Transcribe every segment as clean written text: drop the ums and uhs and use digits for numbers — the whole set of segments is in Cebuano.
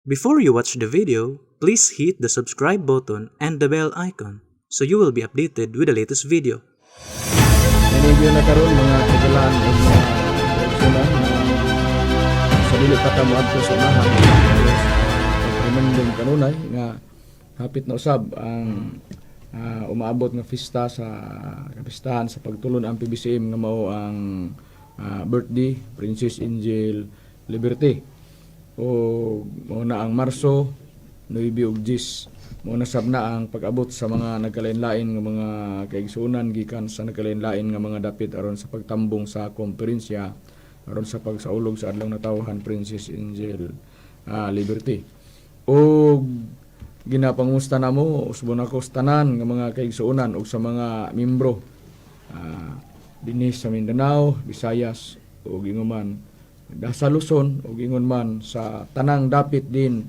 Before you watch the video, please hit the subscribe button and the bell icon so you will be updated with the latest video. Ninigyo na karon, mga kagalaan ug mga kaigsuonan, sa dili pa ta moadto sa unahan, pagprimendum kanunay nga hapit na usab ang umaabot nga fiesta sa kapistahan sa pagtulon ang PBCM nga mao ang birthday Princess Angel Liberty o mao na ang Marso 9 ug 10. Mao na sab na ang pag-abot sa mga nagkalain-lain nga mga kaigsuonan gikan sa nagkalain-lain nga mga dapit aron sa pagtambong sa komperensya aron sa pagsaulog sa Adlaw Natawhan Princess Angel Liberty. Ug ginapangusta namo usbon ako sa tanan nga mga kaigsuonan ug sa mga membro dinhi sa Mindanao, Visayas ug ingon man sa Luzon ug ingon man sa tanang dapit din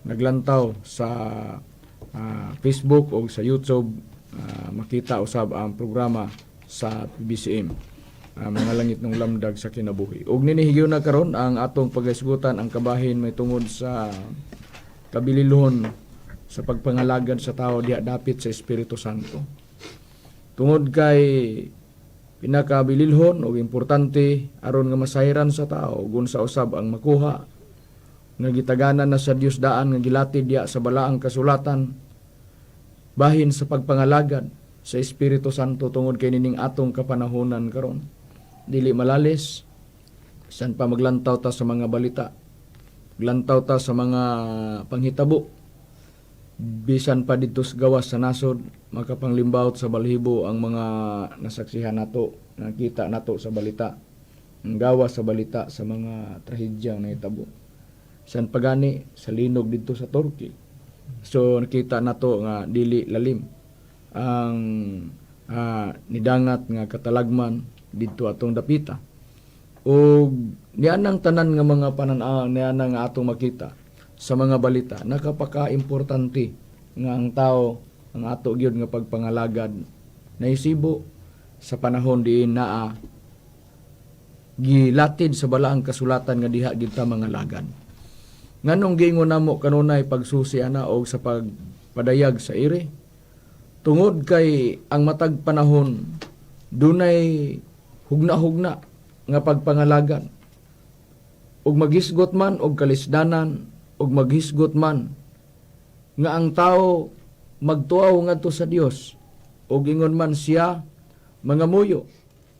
naglantaw sa Facebook o sa YouTube, makita usab ang programa sa PBCM, Mga Langit ng Lamdag sa Kinabuhi. Ug nini na karon ang atong paghisgutan ang kabahin may tungod sa kabililhon sa pagpangalagad sa tao diha dapit sa Espiritu Santo. Tungod kay pinakabililhon o importante aron nga masayran sa tao ug unsa usab ang makuha nga gitaganan na sa Dios daan nga gilatid diha sa Balaang Kasulatan bahin sa pagpangalagad sa Espiritu Santo, tungod kay nining atong kapanahonan karon, dili malalis, san pa maglantaw ta sa mga balita, maglantaw ta sa mga panghitabo bisan pa didto sa gawas sa nasod, makapanglimbawot sa balhibo ang mga nasaksihan nato, nakita nato sa balita, ang gawas sa balita sa mga trahedyang nahitabo, san pa gani sa linog didto sa Turkey. So nakita nato nga dili lalim ang nidangat nga katalagman didto atong dapita. Ug nianang tanan nga mga panan-aw niana nga atong makita sa mga balita, nakapaka-importante nga ang tao, ang ato gyud nga pagpangalagad naisibo sa panahon diin naa gilatid sa Balaang Kasulatan nga diha gid ta mangalagad. Nganong giingon namo kanunay pagsusi ana og sa pagpadayag sa ire? Tungod kay ang matag panahon dunay hugna-hugna nga pagpangalagad ug maghisgot man og kalisdanan ug maghisgot man nga ang tao magtuaw ngadto sa Dios ug ingon man siya mangamuyo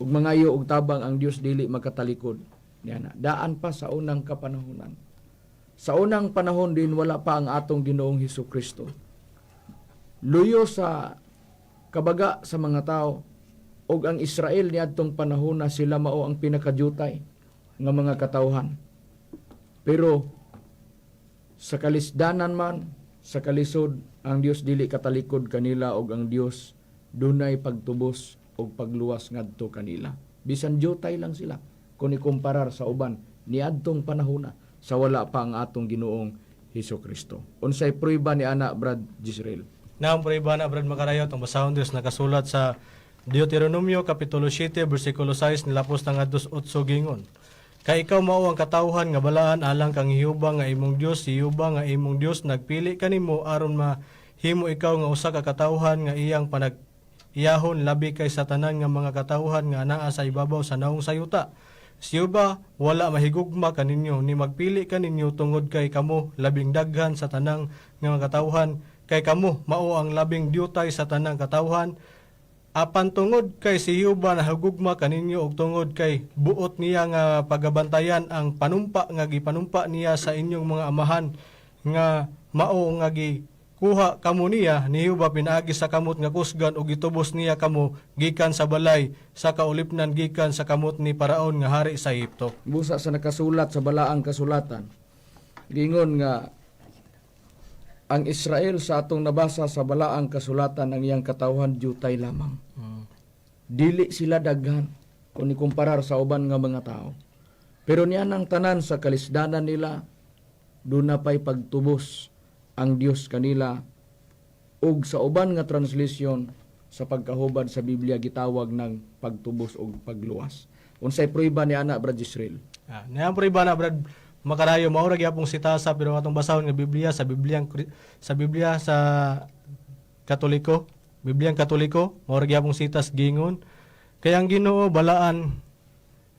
ug mangayo og tabang, ang Dios dili makatalikod niana. Daan pa sa unang kapanahonan, sa unang panahon din wala pa ang atong Ginoong Hesus Kristo, luyo sa kabaga sa mga tao ug ang Israel niadtong panahon na sila mao ang pinakadyutay nga mga katawhan. Pero sa kalisdanan man, sa kalisod, ang Dios dili katalikod kanila ug ang Dios dunay pagtubos ug pagluwas ngadto kanila. Bisan dyutay lang sila kung ikumparar sa uban niadtong panahona sa wala pa ang atong Ginoong Hesus Kristo. Unsay prueba ni ana, Brad Jisrael? Naam prueba na, Brad Makarayot, ang basahon Dios nakasulat sa Deuteronomio kapitulo 7 bersikulo 6 nilapos na ngadto 8, gingon: "Kay ikaw mao ang katawhan nga balaan alang kang Jehova nga imong Dios. Si Jehova nga imong Dios nagpili kanimo aron mahimo ikaw nga usa ka katawhan nga iyang panag iyahon labi kay sa tanan nga mga katawhan nga anaa sa ibabaw sa naong sa yuta. Si Jehova wala mahigugma kaninyo ni magpili kaninyo tungod kay kamo labing daghan sa tanang nga mga katawhan, kay kamo mao ang labing dyutay sa tanang katawhan. Apan tungod kay si Jehova nahigugma kaninyo ug tungod kay buot niya nga pagabantayan ang panumpa nga gipanumpa niya sa inyong mga amahan nga mao nga gikuha kamo niya ni Jehova pinaagi sa kamot nga kusgan ug gitubos niya kamo gikan sa balay sa kaulipnan, gikan sa kamot ni Paraon nga hari sa Ehipto." Busa sa nakasulat sa Balaang Kasulatan, gingon nga ang Israel sa atong nabasa sa Balaang Kasulatan, ang iyang katawhan dyutay lamang. Dili sila daghan kung ikumparar sa uban nga mga tao. Pero niya ang tanan sa kalisdanan nila, duna pa'y pagtubos ang Dios kanila ug sa uban nga translation sa pagkahubad sa Biblia gitawag ng pagtubos ug pagluwas. Unsay prueba ni ana, Brad Israel? Niya prueba na, Brad. Makarayo, mao ra gyapong sitasa, pero ang atong basahon nga Biblia sa Biblia sa Katoliko, Bibliang Katoliko, mao ra gyapong sitas gingon. Kay ang Ginoo balaan,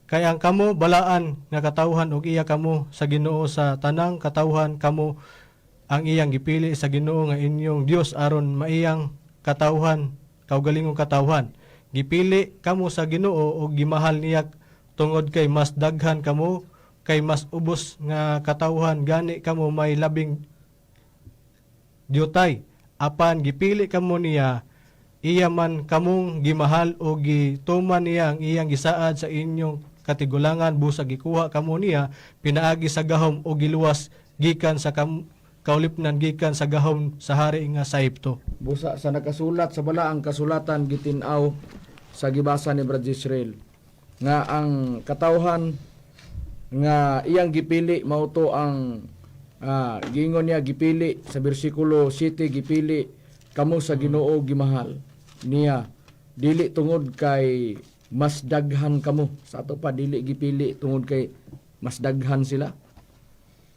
kay ang kamo balaan nga katawhan ug iya kamo sa Ginoo. Sa tanang katawhan, kamo ang iyang gipili sa Ginoo nga inyong Dios aron maiyang katawhan, kaugalingong katawhan. Gipili kamo sa Ginoo ug gimahal niya tungod kay mas daghan kamo kay mas ubos nga katawhan, gani kamo may labing diutay. Apan gipili kamo niya, iya man kamong gimahal o gituman niya ang iyang gisaad sa inyong katigulangan, busag gikuha kamo niya pinaagi sa gahom o giluwas gikan sa kaulipnan, gikan sa gahom sa hari nga sa Ehipto. Busa sa nakasulat sa balaang kasulatan, gitin-aw sa gibasa ni Brad Israel nga ang katawhan nga iyang gipili mao to ang giingon niya gipili sa bersikulo 7, gipili kamo sa Ginoo, gimahal niya dili tungod kay mas daghan kamo. Sa ato pa, dili gipili tungod kay mas daghan sila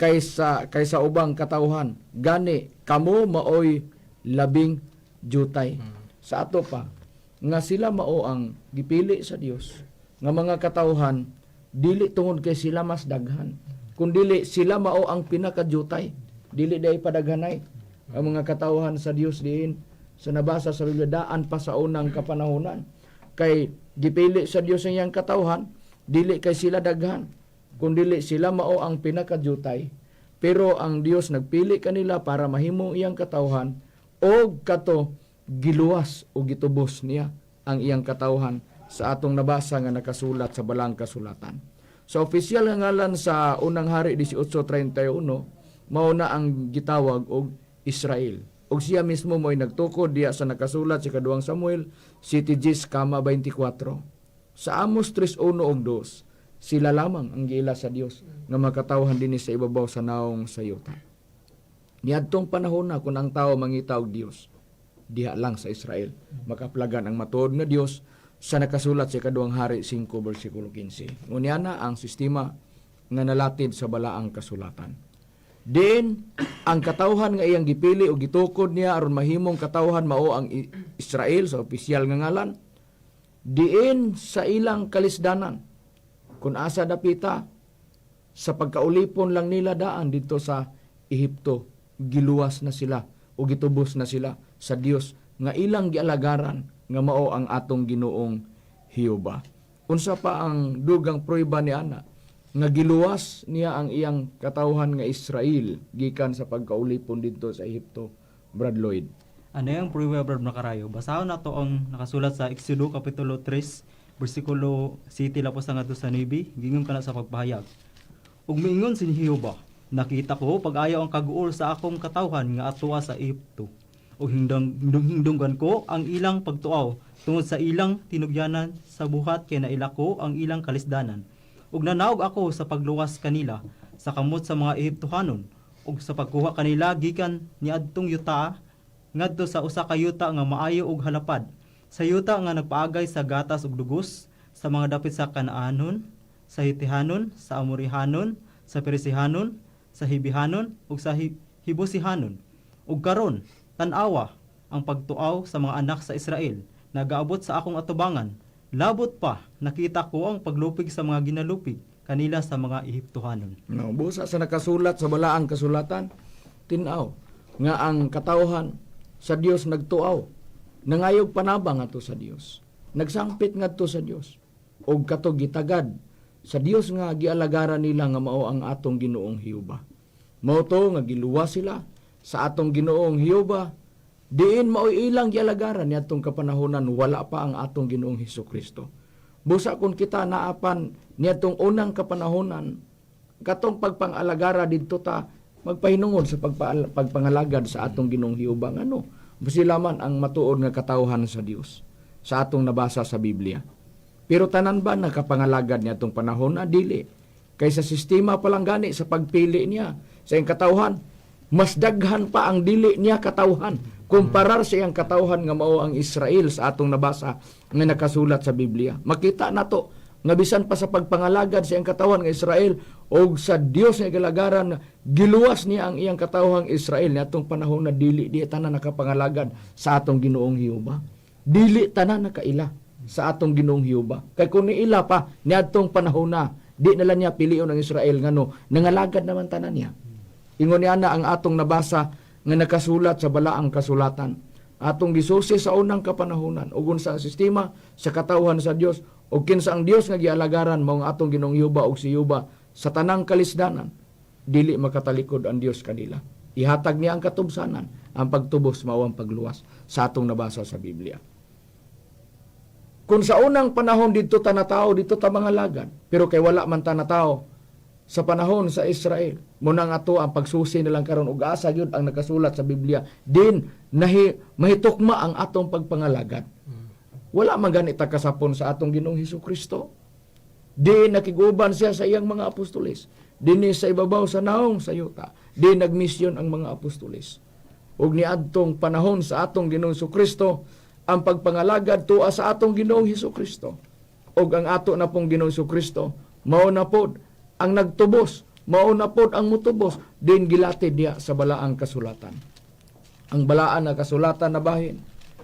kaysa ubang katawhan, gani kamo maoy labing jutay. Sa ato pa nga sila mao ang gipili sa Dios nga mga katawhan dili tungod kay sila mas daghan, kundili sila mao ang pinakajutay. Dili day padaghanay ang mga katawhan sa Dios diin sa nabasa sa Biblia daan pa sa unang kapanahonan, kay gipili sa Dios ang iyang katawhan dili kay sila daghan, kundili sila mao ang pinakajutay. Pero ang Dios nagpili kanila para mahimong iyang katawhan og kato giluwas o gitubos niya ang iyang katawhan sa atong nabasa nga nakasulat sa balang kasulatan. Sa opisyal nga ngalan sa Unang Hari 18:31, mao na ang gitawag og Israel. Og siya mismo mo'y nagtukod diya sa nakasulat sa Kaduhang Samuel 7:10,24. Sa Amos 3:1 ug 2, sila lamang ang giila sa Dios nga makatawhan dinhi sa ibabaw sa naong sa yuta. Niadtong panahon na kung ang tao mangita og Dios, diha lang sa Israel makaplagan ang matuod nga Dios sa nakasulat sa Ikaduhang Hari 5 bersikulo 15. Ngunya na ang sistema nga nalatid sa balaang kasulatan. Din ang katawhan nga iyang gipili o gitukod niya aron mahimong katawhan mao ang Israel sa opisyal nga ngalan. Diin sa ilang kalisdanan kung asa dapita sa pagkaulipon lang nila daan dito sa Ehipto, giluwas na sila o gitubos na sila sa Dios nga ilang gialagaran nga mao ang atong Ginoong Jehova. Unsa pa ang dugang prueba ni ana nga giluwas niya ang iyang katawhan nga Israel gikan sa pagkaulipon didto sa Ehipto, Brad Lloyd? Ano yung pruweba, Brad Makarayo? Basahon nato ang nakasulat sa Exodo Kapitulo 3, bersikulo 7 lapos ang sa 9, gingon kana sa pagpahayag. Ug miingon si Jehova, "Nakita ko pag-ayo ang kaguol sa akong katawhan nga atoa sa Ehipto. Ug hindong hindunggan ko ang ilang pagtuaw tungod sa ilang tinugyanan sa buhat kay naila ko ang ilang kalisdanan. Ug nanaog ako sa pagluwas kanila sa kamot sa mga Ehiptohanon ug sa pagkuha kanila gikan niadtong yuta ngadto sa usa ka yuta nga maayo ug halapad, sa yuta nga nagpaagay sa gatas ug dugos, sa mga dapit sa Kanaanon, sa Hitihanon, sa Amorihanon, sa Perisihanon, sa Hibihanon ug sa Hibusihanon. Ug karon, tan-awa ang pagtuaw sa mga anak sa Israel nagaabot sa akong atubangan. Labot pa, nakita ko ang paglupig sa mga ginalupig kanila sa mga Ehiptohanon." No, busa sa nakasulat sa balaang kasulatan, tin-aw nga ang katawhan sa Dios nagtuaw, nangayog panabang ngadto sa Dios, nagsangpit ngadto sa Dios, og kato gitagad sa Dios nga gialagaran nila nga mao ang atong Ginoong Jehova. Mao to nga giluwas sila sa atong Ginoong Jehova diin mao'y ilang gialagaran niadtong kapanahonan wala pa ang atong Ginoong Hesus Kristo. Busa kung kita naapan niadtong unang kapanahonan, katong pagpangalagara didto ta magpahinungod sa pagpangalagad sa atong Ginoong Jehova, ngano sila man ang matuod nga katawhan sa Dios sa atong nabasa sa Biblia. Pero tanan ba nakapangalagad niadtong panahon na? Dili. Kay sa sistema pa lang gani sa pagpili niya sa iyang katawhan, mas daghan pa ang dili niya katawhan kumparar sa iyang katawhan nga mao ang Israel sa atong nabasa nga nakasulat sa Biblia. Makita nato nga bisan pa sa pagpangalagad sa iyang katawhan nga Israel, Og sa Dios nga galagaran, giluwas niya ang iyang katawhang Israel niadtong panahon na dili di tanan nakapangalagad sa atong Ginoong Jehova. Dili tanan nakaila sa atong Ginoong Jehova. Kay kung niila pa niadtong panahon na, di na lang niya pilion ang Israel ngano nangalagad naman tanan niya. Ingon niya na ang atong nabasa nga nakasulat sa balaang kasulatan. Atong gisusi sa unang kapanahonan ug unsa ang sistema sa katawhan sa Dios ug kinsa ang Dios nga gialagaran mao ang atong Ginoong Jehova ug si Jehova sa tanang kalisdanan dili makatalikod ang Dios kanila. Ihatag niya ang katubsanan, ang pagtubos mao ang pagluwas sa atong nabasa sa Biblia. Kung sa unang panahon didto ta natao, didto ta mga lagad, pero kay wala man ta natao sa panahon sa Israel, muna nga ato ang pagsusi nilang karon ug asa gyud ang nakasulat sa Biblia din nahi mahitukma ang atong pagpangalagad. Wala man gani ta kasapon sa atong Ginoong Hesus Kristo. Di nakiguban siya sa iyang mga apostoles. Dinhi sa ibabaw sa naong sa yuta. Di nagmisyon ang mga apostoles. Ug niadtong panahon sa atong Ginoong Kristo, ang pagpangalagad tuwa sa atong Ginoong Hesus Kristo. Ug ang ato na pong Ginoong Kristo, mao na pod ang nagtubos, mao na pod ang mutubos, din gilatid niya sa balaang kasulatan. Ang balaan na kasulatan na bahin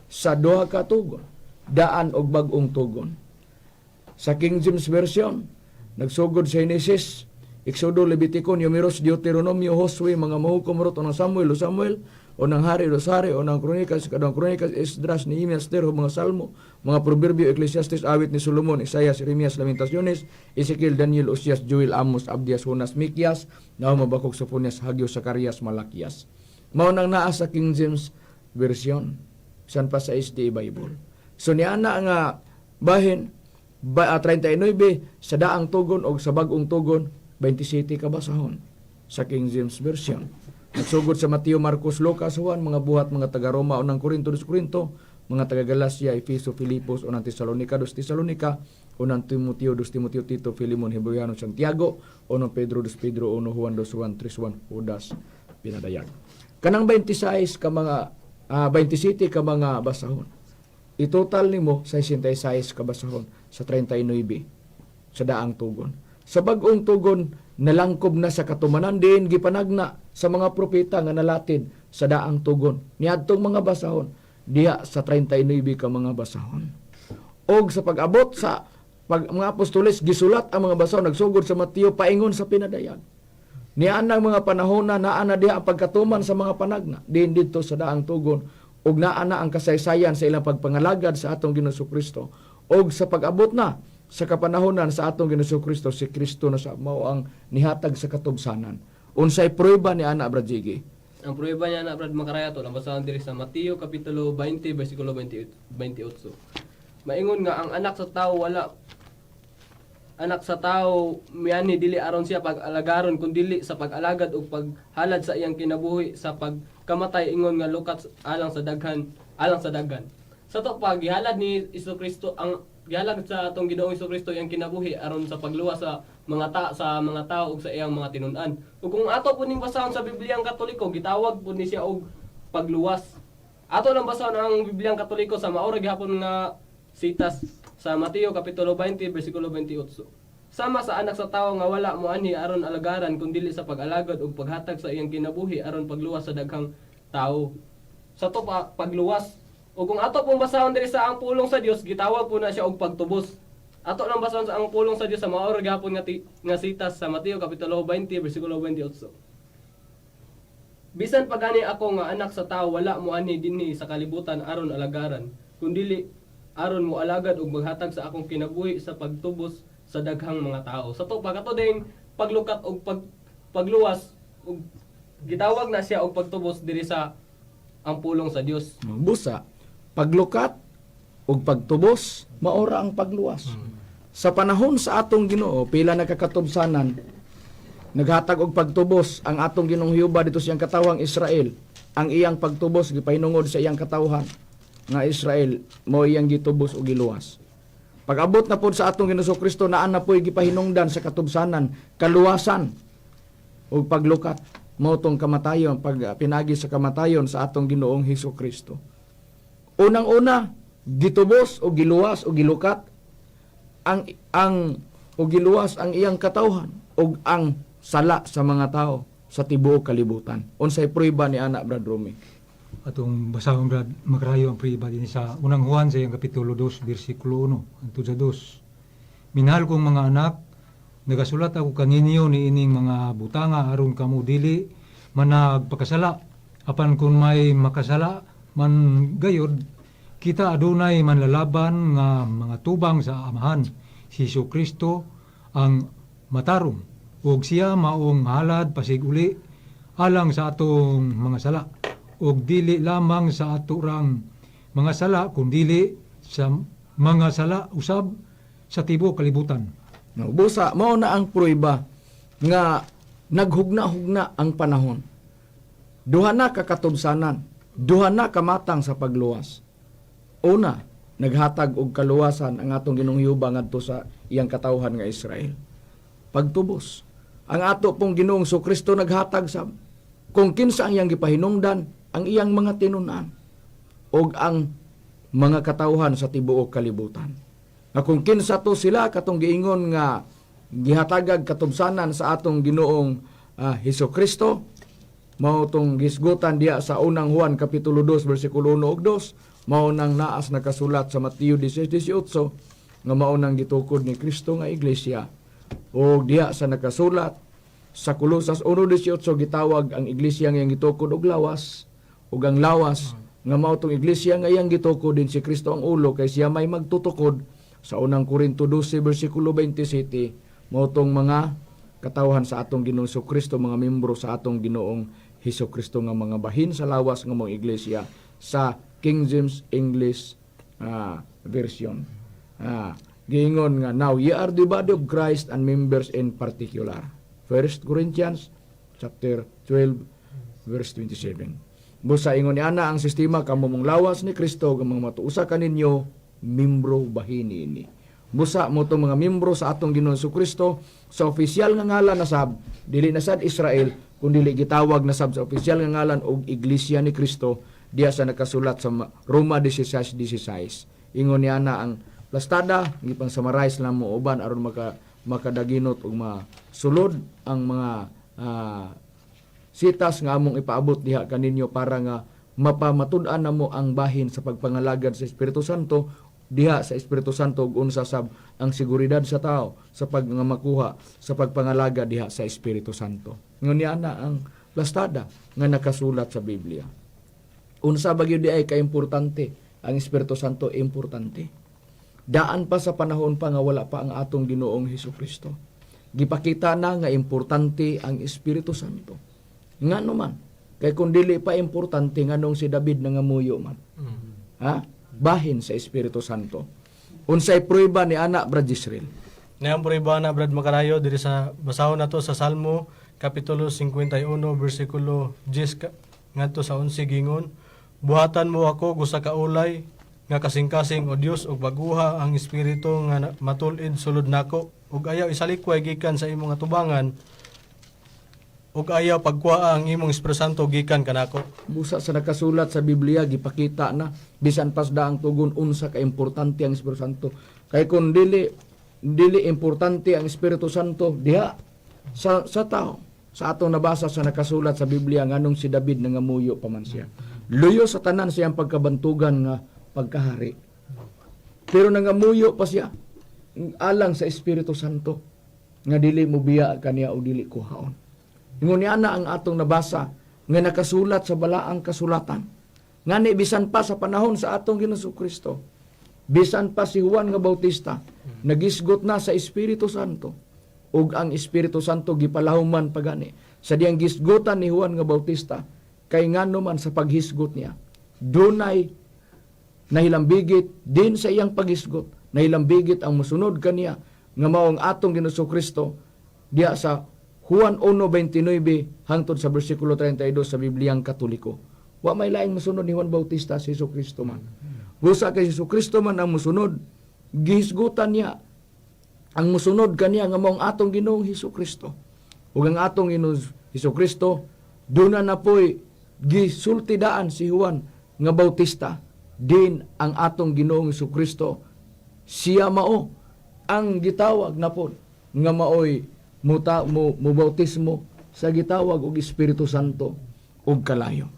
sa duha ka tugon, daan og bag-ong tugon. Sa King James Version, nagsugod sa Genesis, Exodo, Levitico, Numeros, Deuteronomio, Josue, mga mahukom, Ruth, unang Samuel, o Samuel, unang Hari, dos Hari, unang Kronikas, ikaduhang Kronikas, Esdras, Nehemias, Esther, mga Salmo, mga Proverbio, Ecclesiastes, Awit ni Solomon, Isaias, Jeremias, Lamentaciones, Ezekiel, Daniel, Osias, Joel, Amos, Abdias, Jonas, Mikias, Nahum, Habakuk, Sofonias, Hageo, Zacarias, Malakias. Mao nang naa sa King James Version, bisan pa sa SDA Bible. So niana nga bahin ba, 39 sa daang tugon o sa bag-ong tugon, 27 ka basahon sa King James Version. Nagsugod sa Mateo, Marcos, Lucas, Juan, mga buhat, mga taga Roma, unang Korinto, dos Korinto, mga taga Galacia, Efeso, Filipos, unang Tesalonica, dos Tesalonica, unang Timoteo, dos Timoteo, Tito, Filimon, Hebreano, Santiago, unang Pedro, dos Pedro, uno Juan, dos Juan, tres Juan, Judas, pinadayag. Kanang 26 ka mga 27 ka mga basahon. I-total nimo 66 ka basahon sa 39 sa daang tugon. Sa bag-ong tugon, nalangkob na sa katumanan din gipanagna sa mga propeta nga nalatid sa daang tugon. Niadtong mga basahon diha sa 39 ka mga basahon. Og sa pag-abot sa pag, mga apostoles gisulat ang mga basahon nagsugod sa Mateo paingon sa pinadayag. Nianang mga panahon na naa na diha ang pagkatuman sa mga panagna din didto sa daang tugon ug naa na ang kasaysayan sa ilang pagpangalagad sa atong Ginoong Kristo ug sa pag-abot na sa kapanahonan sa atong Ginoong Kristo, si Kristo na sa mao ang nihatag sa katubsanan. Unsay prueba ni ana, Brad Jiggy? Ang pruweba niya na, Brad Makaraya, to, basahan diri sa Mateo Kapitulo 20, versikulo 28. 28. Maingon nga ang anak sa tao wala anak sa tao miani dili aron siya pag-alagaron kun dili sa pag-alagad ug paghalad sa iyang kinabuhi sa pagkamatay ingon nga lukat alang sa daghan alang sa daghan. Sa to pa gihalad ni Kristo ang gihalad sa atong Ginoong Kristo iyang kinabuhi aron sa pagluwas sa mga tao ug sa iyang mga tinun-an. Ug kung ato po ning basahon sa Bibliang Katoliko, gitawag po ni siya og pagluwas. Ato lang basahon ang Bibliang Katoliko sa maura gihapon nga sitas sa Mateo Kapitulo 20 bersikulo 28. Sama sa anak sa tawo nga wala moanhi aron alagaran kun dili sa pag-alagad ug paghatag sa iyang kinabuhi aron pagluwas sa daghang tao. Sa to pa, pagluwas. Ug kung ato pong basahon diri sa ang pulong sa Dios, gitawag po na siya og pagtubos. Ato lang basahon sa ang pulong sa Dios sa maura gihapon nga sitas sa Mateo Kapitulo 20 bersikulo 28. Bisan pa gani ako nga anak sa tao wala mo ani dinhi sa kalibutan aron alagaran, kundili aron mo alagad ug maghatag sa akong kinabuhi sa pagtubos sa daghang mga tao. Sa to pagkato ding paglukat og pagluwas ug gitawag na siya og pagtubos diri sa ang pulong sa Dios. Busa, paglukat ug pagtubos, maora ang pagluwas. Sa panahon sa atong Ginoo, pila na kakatubsanan naghatag og pagtubos ang atong Ginoong Jehova dito sa iyang katawang Israel. Ang iyang pagtubos gipahinungod sa iyang katawhan nga Israel, mao iyang gitubos ug giluwas. Pag-abot na pod sa atong Ginoong Kristo, naa na po'y gipahinungdan sa katubsanan, kaluwasan ug paglukat mao tong kamatayon, pag pinagi sa kamatayon sa atong Ginoong Hesus Kristo. Unang-una, gitubos o giluwas o gilukat ang o giluwas ang iyang katawhan. ug ang sala sa mga tao sa tibuok kalibutan. Unsay prueba ni ana, Brad Romy? Atong basahon, Brad Makarayo, ang prueba din sa Unang Juan sa iyang kapitulo 2 bersikulo 1 hangtod sa 2. "Minahal kong mga anak, nagasulat ako kaninyo niining mga butanga aron kamo dili managpakasala. Apan kung may makasala man gayod, kita adunay manlalaban nga mga tubang sa Amahan, si Hesus Kristo ang matarong, ug siya maong halad pasig-uli alang sa atong mga sala, ug dili lamang sa atorang mga sala kundili sa mga sala usab sa tibuok kalibutan." No, busa mao na ang prueba nga naghugna-hugna ang panahon. Duha na ka katubsanan, duha na ka matang sa pagluwas. Una, naghatag og kaluwasan ang atong Ginoong Jehova ngadto sa iyang katawhan nga Israel. Pagtubos. Ang ato pong Ginoong Kristo naghatag sa kung kinsa ang iyang gipahinungdan ang iyang mga tinun-an ug ang mga katawhan sa tibuok kalibutan. Nga kung kinsa to sila katong giingon nga gihatagag katubsanan sa atong Ginoong Hesus Kristo, mao tong gisgutan diya sa Unang Juan kapitulo 2 bersikulo 1 ug 2, mao nang naas nakasulat sa Mateo 16:18 nga mao nang gitukod ni Kristo nga iglesia. O diya sa nakasulat sa Kolosas 1:18, gitawag ang iglesia nga iyang gitukod og lawas, ug ang lawas nga mao tong iglesia nga iyang gitukod din si Kristo ang ulo, kay siya may magtutukod. Sa Unang Korinto 12 bersikulo 27, mao tong mga katawhan sa atong Ginoong Kristo, mga membro sa atong Ginoong Hesus Kristo nga mga bahin sa lawas nga mga iglesia sa King James English Version. Giingon nga, "Now ye are the body of Christ and members in particular." 1 Corinthians chapter 12 verse 27. Busa ingon ni ana ang sistema, kamo mong lawas ni Kristo ug ang mga matuusa kaninyo membro bahin niini. Busa mo tong mga membro sa atong Ginoong Kristo sa opisyal nga ngalan na sab, dili na sad Israel, kundi gitawag na sab sa opisyal nga ngalan og Iglesia ni Kristo diya sa nakasulat sa Roma 16:16. Ingon niya na ang plastada, gipang summarize lang mo uban aron makadaginot ug masulod ang mga sitas nga among ipaabot diha kaninyo para nga mapamatud-an namo ang bahin sa pagpangalagad sa Espiritu Santo diha sa Espiritu Santo ug unsa sab ang seguridad sa tao sa pag nga makuha sa pagpangalagad diha sa Espiritu Santo. Ngun na ang plastada nga nakasulat sa Biblia. Unsa ba gyud ay kaimportante ang Espiritu Santo? Importante. Daan pa sa panahon pa nga wala pa ang atong Ginoong Hesus Kristo, gipakita na nga importante ang Espiritu Santo. Ngano man? Kay kung dili pa importante, nganong si David nangamuyo man? Ha? Bahin sa Espiritu Santo. Unsay prueba ni ana, Brad Israel? Nayang prueba na, Brad Makarayo, diri sa basahon nato sa Salmo kapitulo 51 bersikulo 10 ngadto sa 11, gingon, "Buhatan mo ako usa ka ulay nga kasing-kasing, o Dios, ug baguha ang espiritu nga matul-id sulod nako, ug ayaw isalikway gikan sa imong atubangan ug ayaw pagkuhaa ang imong Espiritu Santo gikan kanako." Busa sa nakasulat sa Biblia, gipakita na bisan pas daang tugon unsa ka importante ang Espiritu Santo. Kay kung dili dili importante ang Espiritu Santo diha sa tao, sa atong nabasa sa nakasulat sa Biblia, nganong si David nangamuyo pa man siya? Luyo sa tanan siyang pagkabantugan nga pagkahari. Pero nangamuyo pa siya alang sa Espiritu Santo nga dili mo biya kaniya o dili kuhaon. Ingon niya na ang atong nabasa nga nakasulat sa balaang kasulatan. Ngani bisan pa sa panahon sa atong Ginoong Kristo, bisan pa si Juan nga Bautista, nagisgot na sa Espiritu Santo ug ang Espiritu Santo gipalahuman pagani sa diyang gisgotan ni Juan nga Bautista, kay ngano man sa paghisgot niya dunay nahilambigit din sa iyang paghisgot, nahilambigit ang mosunod kaniya nga mao ang atong Ginoong Kristo diya sa Juan 1:29 hangtod sa bersikulo 32 sa Bibliyang Katoliko. Wa may laing mosunod ni Juan Bautista, si Hesus Kristo man. Busa kay Hesus Kristo man ang mosunod, gihisgutan niya ang mosunod kaniya nga mao ang atong Ginoong Hesus Kristo. Ug ang atong Ginoong Hesus Kristo duna na po'y gisulti daan si Juan nga Bautista din ang atong Ginoong Hesus Kristo, siya mao ang gitawag na pod nga maoy Muta mo mo bautismo sa gitawag og Espiritu Santo ug kalayo.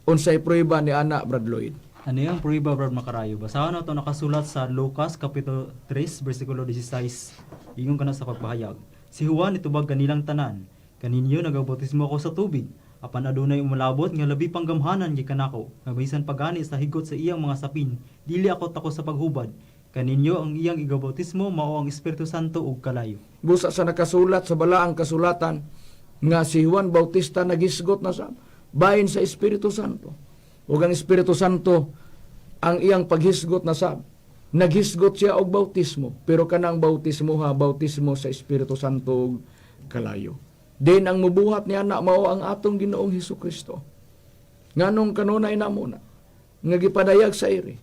Unsay prueba ni ana, Brad Lloyd? Ano yung prueba, Brad Makarayo? Basahon na ito nakasulat sa Lucas Kapitulo 3, versikulo 16. Ingon kana sa pagpahayag. Si Juan itubag kanilang tanan. Kaninyo nagabautismo ako sa tubig. Apan adunay umalabot nga labi pang gamhanan gikan nako. Nga bisan pagani sa higot sa iyang mga sapin, dili ako tako sa paghubad. Kaninyo ang iyang igabautismo mao ang Espiritu Santo ug kalayo. Busa sa nakasulat sa balaang kasulatan nga si Juan Bautista nagisgot na sa bahin sa Espiritu Santo. Ug ang Espiritu Santo ang iyang paghisgot na sab. Naghisgot siya og bautismo, pero kanang bautismo ha, bautismo sa Espiritu Santo ug kalayo. Din ang mubuhat niya na mao ang atong Ginoong Hesus Kristo. Nganong kanunay namo na nga gipadayag sa iri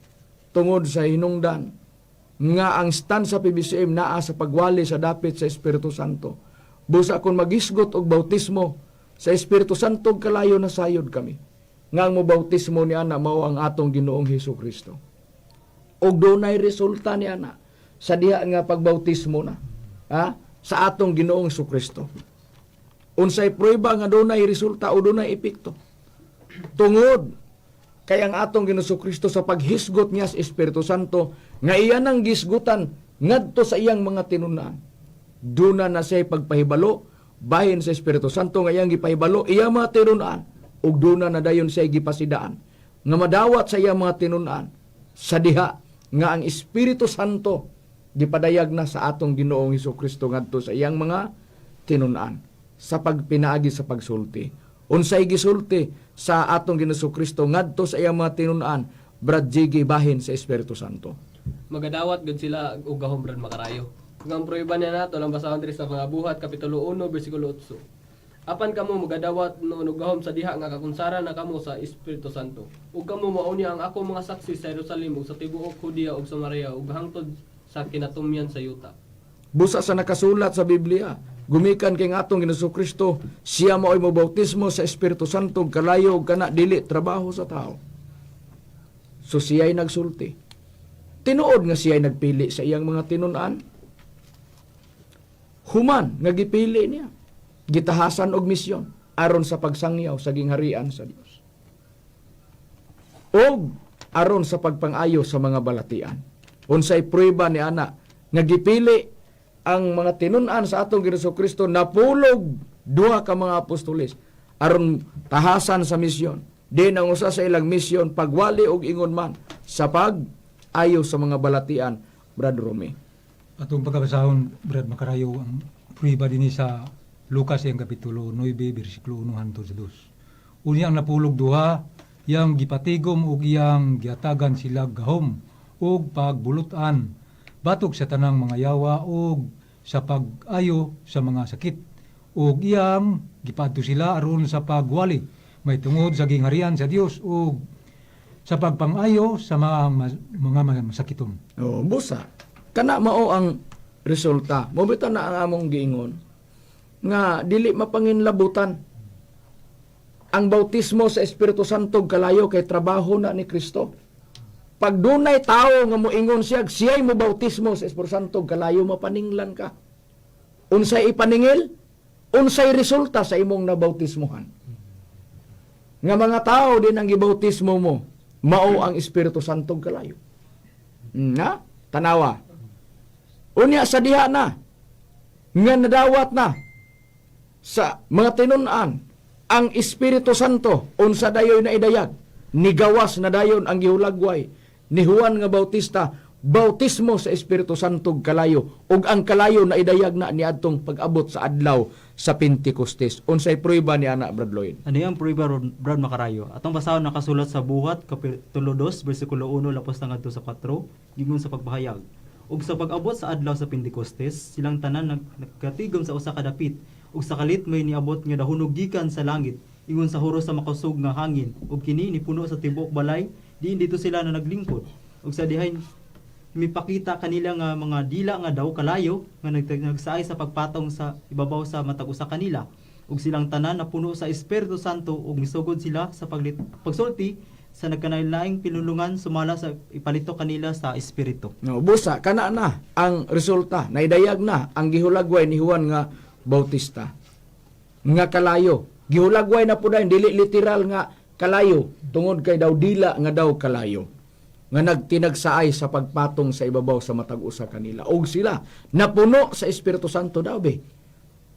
tungod sa hinungdan nga ang stand sa PBCM naa sa pagwali sa dapit sa Espiritu Santo. Busa kung magisgot og bautismo sa Espiritu Santo ug kalayo na sayod kami. Nga ang mobautismo ni ana mao ang atong Ginoong Hesus Kristo. Og dunay resulta ni ana sa diha nga pagbautismo na, ha? Sa atong Ginoong Hesus Kristo. Unsay prueba nga dunay resulta o dunay epekto? Tungod kay ang atong Ginoong Kristo sa paghisgot niya sa Espiritu Santo nga iya nang gisgutan ngadto sa iyang mga tinun-an. Duna na siya pagpahibalo bahin sa Espiritu Santo nga iyang gipahibalo iya mga tinun-an ug duna na dayon siya gipasidaan nga madawat sa iyang mga tinun-an sa diha nga ang Espiritu Santo gipadayag na sa atong Ginoong Hesus Kristo ngadto sa iyang mga tinun-an sa pagpinaagi sa pagsulti. Unsay gisulti sa atong Ginoong Kristo ngadto sa iyang mga tinun-an, Brad Jiggy, bahin sa Espiritu Santo? Magadawat gud sila og gahom, Brad Makarayo. Ug ang prueba niya nato lang basahon diri sa Mga Buhat kapitulo 1 bersikulo 8. Apan kamo magadawat noon og gahom sa diha nga kakunsara na kamo sa Espiritu Santo. Ug kamo mao niya ang ako mga saksi sa Jerusalem ug sa tibuok Judea ug Samaria ug hangtod sa kinatumyan sa yuta. Busa sa nakasulat sa Biblia, gumikan kay atong Ginoong Kristo, siya mao'y mobautismo sa Espiritu Santo ug kalayo ug kana dili trabaho sa tao. So siya'y nagsulti. Tinuod nga siya'y nagpili sa iyang mga tinun-an. Human nga gipili niya, gitahasan og misyon aron sa pagsangyaw sa gingharian sa Dios. Og aron sa pagpangayo sa mga balatian. Unsay prueba ni ana nga gipili ang mga tinun-an sa atong Ginoong Kristo, napulog duha ka mga apostoles aron tahasan sa misyon? Din ang usa sa ilang misyon, pagwali og ingon man sa pag-ayo sa mga balatian, Brad Romy. Atong pagkabasahon, Brad Makarayo, ang prueba dinhi sa Lucas iyang kapitulo 9, bersikulo 1 hangtod sa 2. Unya ang napulog duha, iyang gipatigom ug iyang giatagan sila gahom ug pagbulutan batok sa tanang mga yawa ug sa pag-ayo sa mga sakit ug iyang gipadto sila aron sa pagwali may tungod sa gingharian sa Dios ug sa pagpangayo sa mga masakiton. Oh, busa. Kana mao ang resulta. Mao bitaw na ang among giingon nga dili mapanginlabutan ang bautismo sa Espiritu Santo ug kalayo kay trabaho na ni Kristo. Pag dunay tao nga moingon siya, siya'y mo bautismo sa Espiritu Santo ug kalayo, mapaninglan ka. Unsay ipaningil? Unsay resulta sa imong nabautismohan? Nga mga tao din ang gibautismo mo, mao ang Espiritu Santo ug kalayo. Na, tanawa. Unya sa diha na nga nadawat na sa mga tinun-an ang Espiritu Santo, unsa dayon na idayag? Nigawas na dayon ang gihulagway ni Juan nga Bautista, bautismo sa Espiritu Santo ug kalayo, ug ang kalayo na idayag na niadtong pag-abot sa adlaw sa Pentecostes. Unsay prueba ni ana, Brad Lloyd? Ano yung prueba, Brad Makarayo? Atong basahon nakasulat sa Buhat, Kapitulo 2, versikulo 1, lapos na ngadto sa 4, giingon sa pagpahayag. Ug sa pag-abot sa adlaw sa Pentecostes, silang tanan nagkatigom sa usa ka dapit. Ug sa kalit may niabot nga dahunog gikan sa langit, ingon sa huros sa makusog nga hangin. Ug kini nipuno sa tibuok balay, diin dito sila na naglingkod. Ug sa dihay mipakita kanila nga mga dila nga daw kalayo nga nagsaay sa pagpatong sa ibabaw sa matag usa kanila. Ug silang tanan napuno sa Espiritu Santo ug misugod sila sa pagsulti sa nagkanainlaing pinulungan sumala sa ipalito kanila sa Espiritu. No, busa kana na ang resulta, naidayag na ang gihulagway ni Juan nga Bautista nga kalayo. Gihulagway na po dayon, dili literal nga kalayo, tungod kay daw dila nga daw kalayo nga nagtinagsaay sa pagpatong sa ibabaw sa matag usa kanila. Og sila napuno sa Espiritu Santo daw be.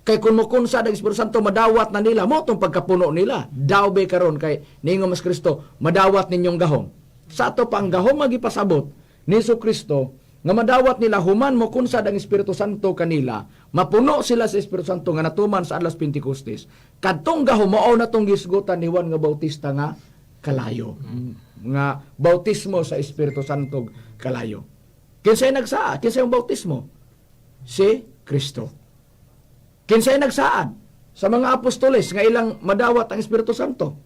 Kay kung mokunsa ang Espiritu Santo, madawat na nila mo tong pagkapuno nila. Daw be karon kay niingon mas Kristo, madawat ninyong gahom. Sa ato pa ang gahom magipasabot ni Hesus Kristo nga madawat nila human mo kunsad ang Espiritu Santo kanila, mapuno sila sa Espiritu Santo nga natuman sa adlaw sa Pentecostes. Kadtong gahom mao na tong gisgutan ni Juan nga Bautista nga kalayo. Nga bautismo sa Espiritu Santo kalayo. Kinsay nagsaa? Kinsay ang bautismo? Si Kristo. Kinsay nagsaad sa mga apostoles nga ilang madawat ang Espiritu Santo?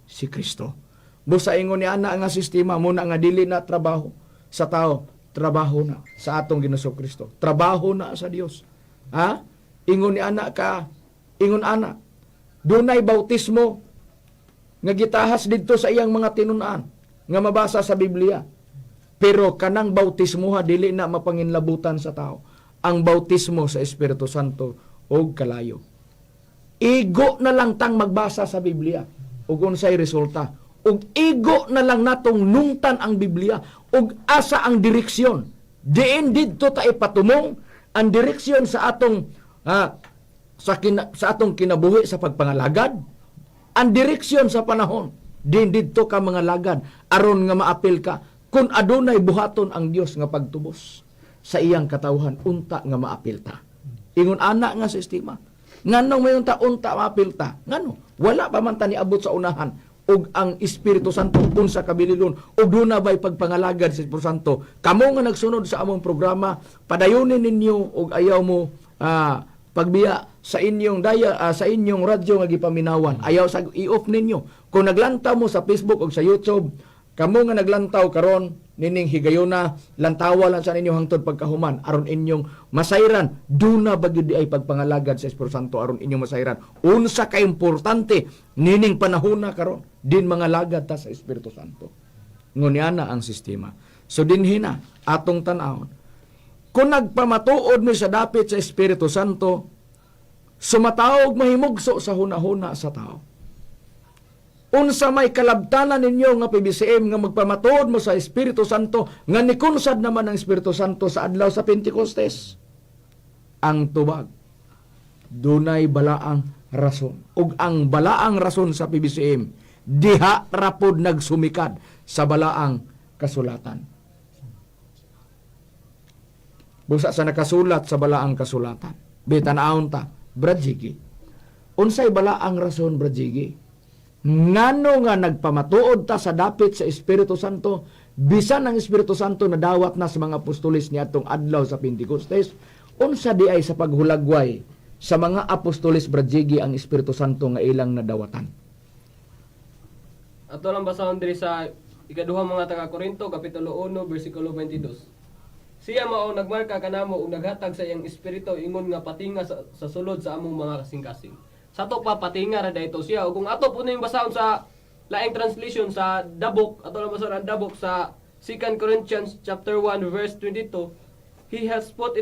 Si Kristo. Busa ingon ni ana nga sistema muna nga dili na trabaho sa tao, trabaho na sa atong Ginoong Kristo. Trabaho na sa Dios. Ha? Ingon ni ana ka, ingon ana. Dunay bautismo nga gitahas didto sa iyang mga tinun-an nga mabasa sa Biblia. Pero kanang bautismo ha dili na mapanginlabutan sa tao. Ang bautismo sa Espiritu Santo og kalayo. Igo na lang tang magbasa sa Biblia ug unsay resulta. Ug igo na lang natong nungtan ang Biblia ug asa ang direksyon. Diin didto ta ipatumong ang direksyon sa atong sa atong kinabuhi sa pagpangalagad, ang direksyon sa panahon. Diin didto ka mga lagad aron nga maapil ka kung adunay buhaton ang Dios nga pagtubos sa iyang katawhan, unta nga maapil ta. Ingon ana nga sistema. Nganong mayon ta unta maapil ta? Ngano? Wala pa man ta niabot sa unahan ug ang Espiritu Santo unsa kabililon ug duna bay pagpangalagad sa Espiritu Santo. Kamo nga nagsunod sa among programa, padayonin ninyo ug ayaw mo pagbiya sa inyong daya, sa inyong radyo nga gipaminawan. Ayaw sa i-off ninyo. Kung naglantaw mo sa Facebook o sa YouTube, kamo nga naglantaw karon nining higayona, lantawa lang sa ninyo hangtod pagkahuman aron inyong masayran duna ba gyud ay pagpangalagad sa Espiritu Santo, aron inyong masayran unsa ka importante nining panahona karon din mga lagad ta sa Espiritu Santo. Ngunyan na ang sistema. So dinhi na atong tan-awon. Kung nagpamatuod mi sa dapit sa Espiritu Santo, sumatawag mahimugso sa hunahuna sa tao. Unsa may kalabtanan ninyo nga PBCM nga magpamatuod mo sa Espiritu Santo nga nikunsad naman ang Espiritu Santo sa adlaw sa Pentecostes? Ang tubag, dunay balaang rason. Ug ang balaang rason sa PBCM, diha rapod nagsumikad sa balaang kasulatan. Busa sa nakasulat sa balaang kasulatan. Bitan-aon ta, Brad Jiggy. Unsay balaang rason, Brad Jiggy? Ngano nga nagpamatuod ta sa dapit sa Espiritu Santo, bisan ang Espiritu Santo nadawat na sa mga apostoles niadtong adlaw sa Pentecostes, unsa di ay sa paghulagway sa mga apostoles, Brad Jiggy, ang Espiritu Santo nga ilang nadawatan? Ato lang basahon diri sa ikaduha mga taga Korinto kapitulo 1 bersikulo 22. Siya mao nagmarka kanamo ug naghatag sa iyang espiritu ingon nga patinga sa sulod sa among mga kasing-kasing. Sa ato pa patinga ra dayto siya, ug kung ato po ning basahon sa laing translation sa Dabok, ato lang basahon ang Dabok sa 2 Corinthians chapter 1 verse 22, "He has put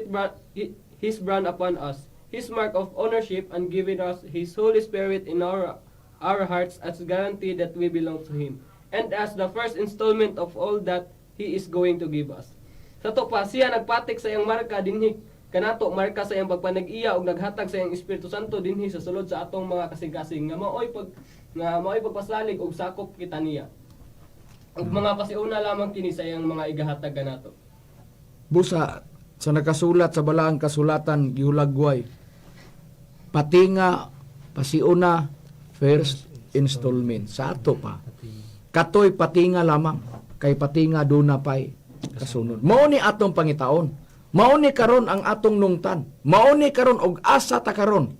his brand upon us, his mark of ownership, and given us his Holy Spirit in our hearts as guarantee that we belong to him and as the first installment of all that he is going to give us." Sa to pa siya nagpatik sa iyang marka dinhi kanato, marka sa iyang pagpanag-iya, ug naghatag sa iyang Espiritu Santo dinhi sa sulod sa atong mga kasing-kasing nga maoy pagpasalig og sakop kita niya. Ug mga pasiuna lamang kini sa iyang mga igahatag kanato. Busa sa nakasulat sa balaang kasulatan, gihulagway. Patinga, pasiuna, first installment. Sa ato pa. Katoy patinga lamang kay patinga duna pay kasunod. Mao ni atong pangitaon. Mao ni karon ang atong nungtan. Mao ni karon og asa ta karon.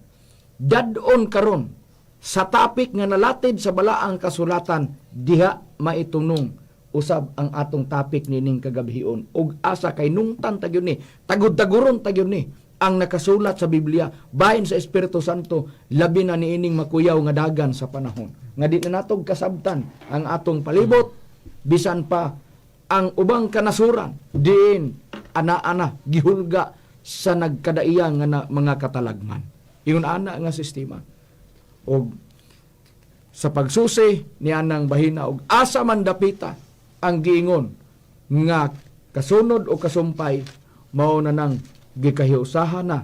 Dad-on karon sa topic nga nalatid sa balaang kasulatan, diha maitunong usab ang atong topic nining kagabhion og asa kay nungtan ta gyud ni, tagud-taguron ta gyud ni ang nakasulat sa Biblia bahin sa Espiritu Santo, labi na niining makuyaw nga dagan sa panahon nga di na natog kasabtan ang atong palibot, bisan pa ang ubang kanasuran diin ana-ana gihulga sa nagkadaiya nga na, mga katalagman. Ingon ana nga sistema. Og sa pagsusi ni anang bahina og asa man dapita ang giingon nga kasunod o kasumpay, mao na nang gikahiusahan na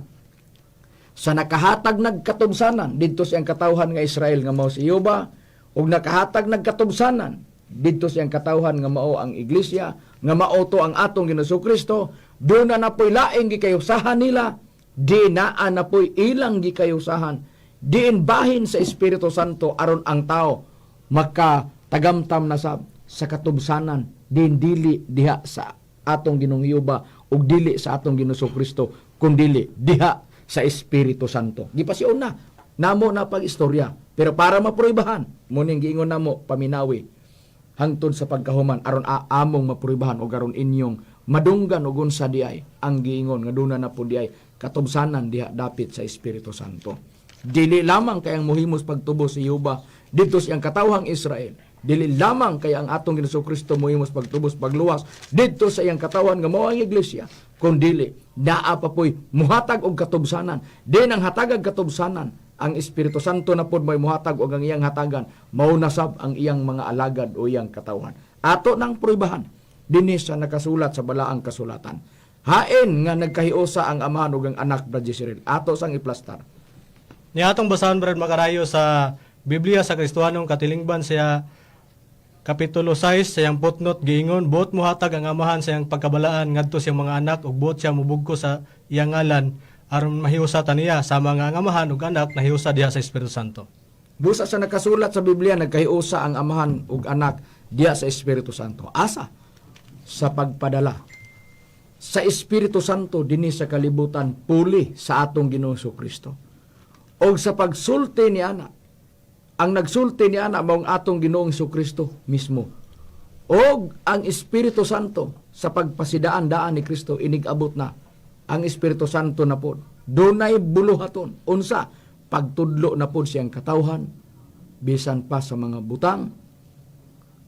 sa nakahatag nagkatubsanan didto sa iyang katawhan nga Israel nga mao si Jehova, ug nakahatag nagkatubsanan didto sa iyang katawhan nga mao ang iglesia, nga mao to ang atong Ginoong Kristo. Duna na po'y laing gikahiusahan nila, di naa na po'y ilang gikahiusahan diin bahin sa Espiritu Santo aron ang tao makatagamtam na sab sa katubsanan din dili diha sa atong Ginoong Jehova ug dili sa atong Ginoong Kristo, kundili diha sa Espiritu Santo. Gipasyon na namo na pag-istorya, pero para mapruibahan mo ning giingon namo, paminawi hangtod sa pagkahuman aron among mapruibahan og aron inyong madunggan og unsa di ay ang giingon nga duna na pud di ay katubsanan diha dapit sa Espiritu Santo. Dili lamang kay ang muhimos pagtubos si Jehova didto sa iyang katawhang Israel. Dili lamang kay ang atong Ginoong Kristo muhimos pagtubos, pagluwas didto sa iyang katawhan nga mao ang iglesia, kundili naa pa po'y muhatag og katubsanan. Din ang hatagag katubsanan, ang Espiritu Santo na pod may muhatag og ang iyang hatagan mao na sab ang iyang mga alagad o iyang katawhan. Ato nang pruibahan dinhi sa nakasulat sa balaang kasulatan. Hain nga nagkahiusa ang Amahan ug ang Anak, Brad Jezreel? Ato sang iplastar. Ni atong basahon, Brad Makarayo, sa Biblia sa Kristohanong Katilingban sa Kapitulo 6 sa iyang footnote, giingon, buot mohatag ang Amahan sa iyang pagkabalaan ngadto sa iyang mga anak ug buot siya mobugko sa iyang ngalan aron mahiusa ta niya, sama nga ang Amahan ug Anak nahiusa diha sa Espiritu Santo. Busa sa nakasulat sa Biblia, nagkahiusa ang Amahan ug Anak diha sa Espiritu Santo. Asa? Sa pagpadala sa Espiritu Santo dinhi sa kalibutan puli sa atong Ginoong Kristo. Og sa pagsulti ni ana, ang nagsulti ni ana mao ang atong Ginoong Kristo mismo. Og ang Espiritu Santo sa pagpasidaan daan ni Kristo, inig-abot na ang Espiritu Santo na pod. Dunay buluhaton unsa pagtudlo na pod siyang katawhan bisan pa sa mga butang,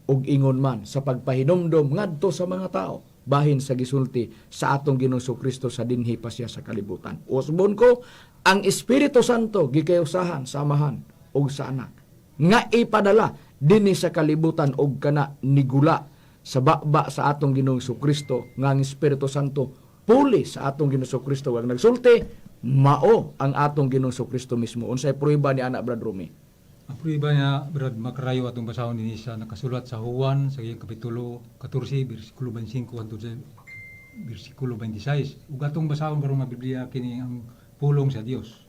ug ingon man sa pagpahinumdom ngadto sa mga tao bahin sa gisulti sa atong Ginoong Kristo sa dinhi pa siya sa kalibutan. Usbon ko, ang Espiritu Santo gikayusahan sa Amahan ug sa Anak nga ipadala dinhi sa kalibutan, og kana nigula sa baba sa atong Ginoong Kristo nga ang Espiritu Santo puli sa atong Ginoong Kristo, ang nagsulti mao ang atong Ginoong Kristo mismo. Unsay prueba ni ana, Brad Rumi? Ang prueba niya, Brad Makarayo, atong basahon dinhi sa nakasulat sa Juan sa iyang kapitulo 14 bersikulo 25 hangtod sa bersikulo 26. Ug atong basahon karon nga Biblia kini ang pulong sa Dios.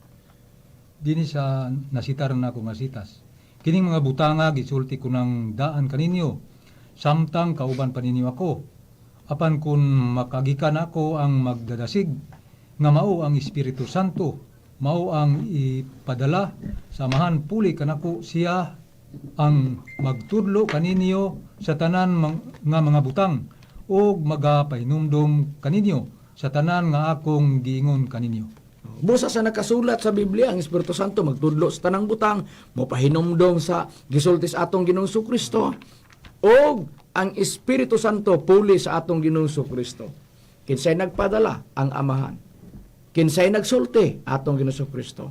Dinhi sa nasitar na ako nga sitas. "Kining mga butanga gisulti ko nang daan kaninyo samtang kauban pa ninyo ako. Apan kung makagikan ako, ang magdadasig nga mao ang Espiritu Santo, mao ang ipadala sa Amahan puli kanako, siya ang magtudlo kaninyo sa tanan nga mga butang ug magapahinumdom kaninyo sa tanan nga akong giingon kaninyo." Busa sa nakasulat sa Biblia, ang Espiritu Santo magtudlo sa tanang butang, mopahinumdom sa gisulti sa atong Ginoong Kristo. Og ang Espiritu Santo puli sa atong Ginoong Kristo. Kinsay nagpadala? Ang Amahan. Kinsay nagsulti? Atong Ginoong Kristo.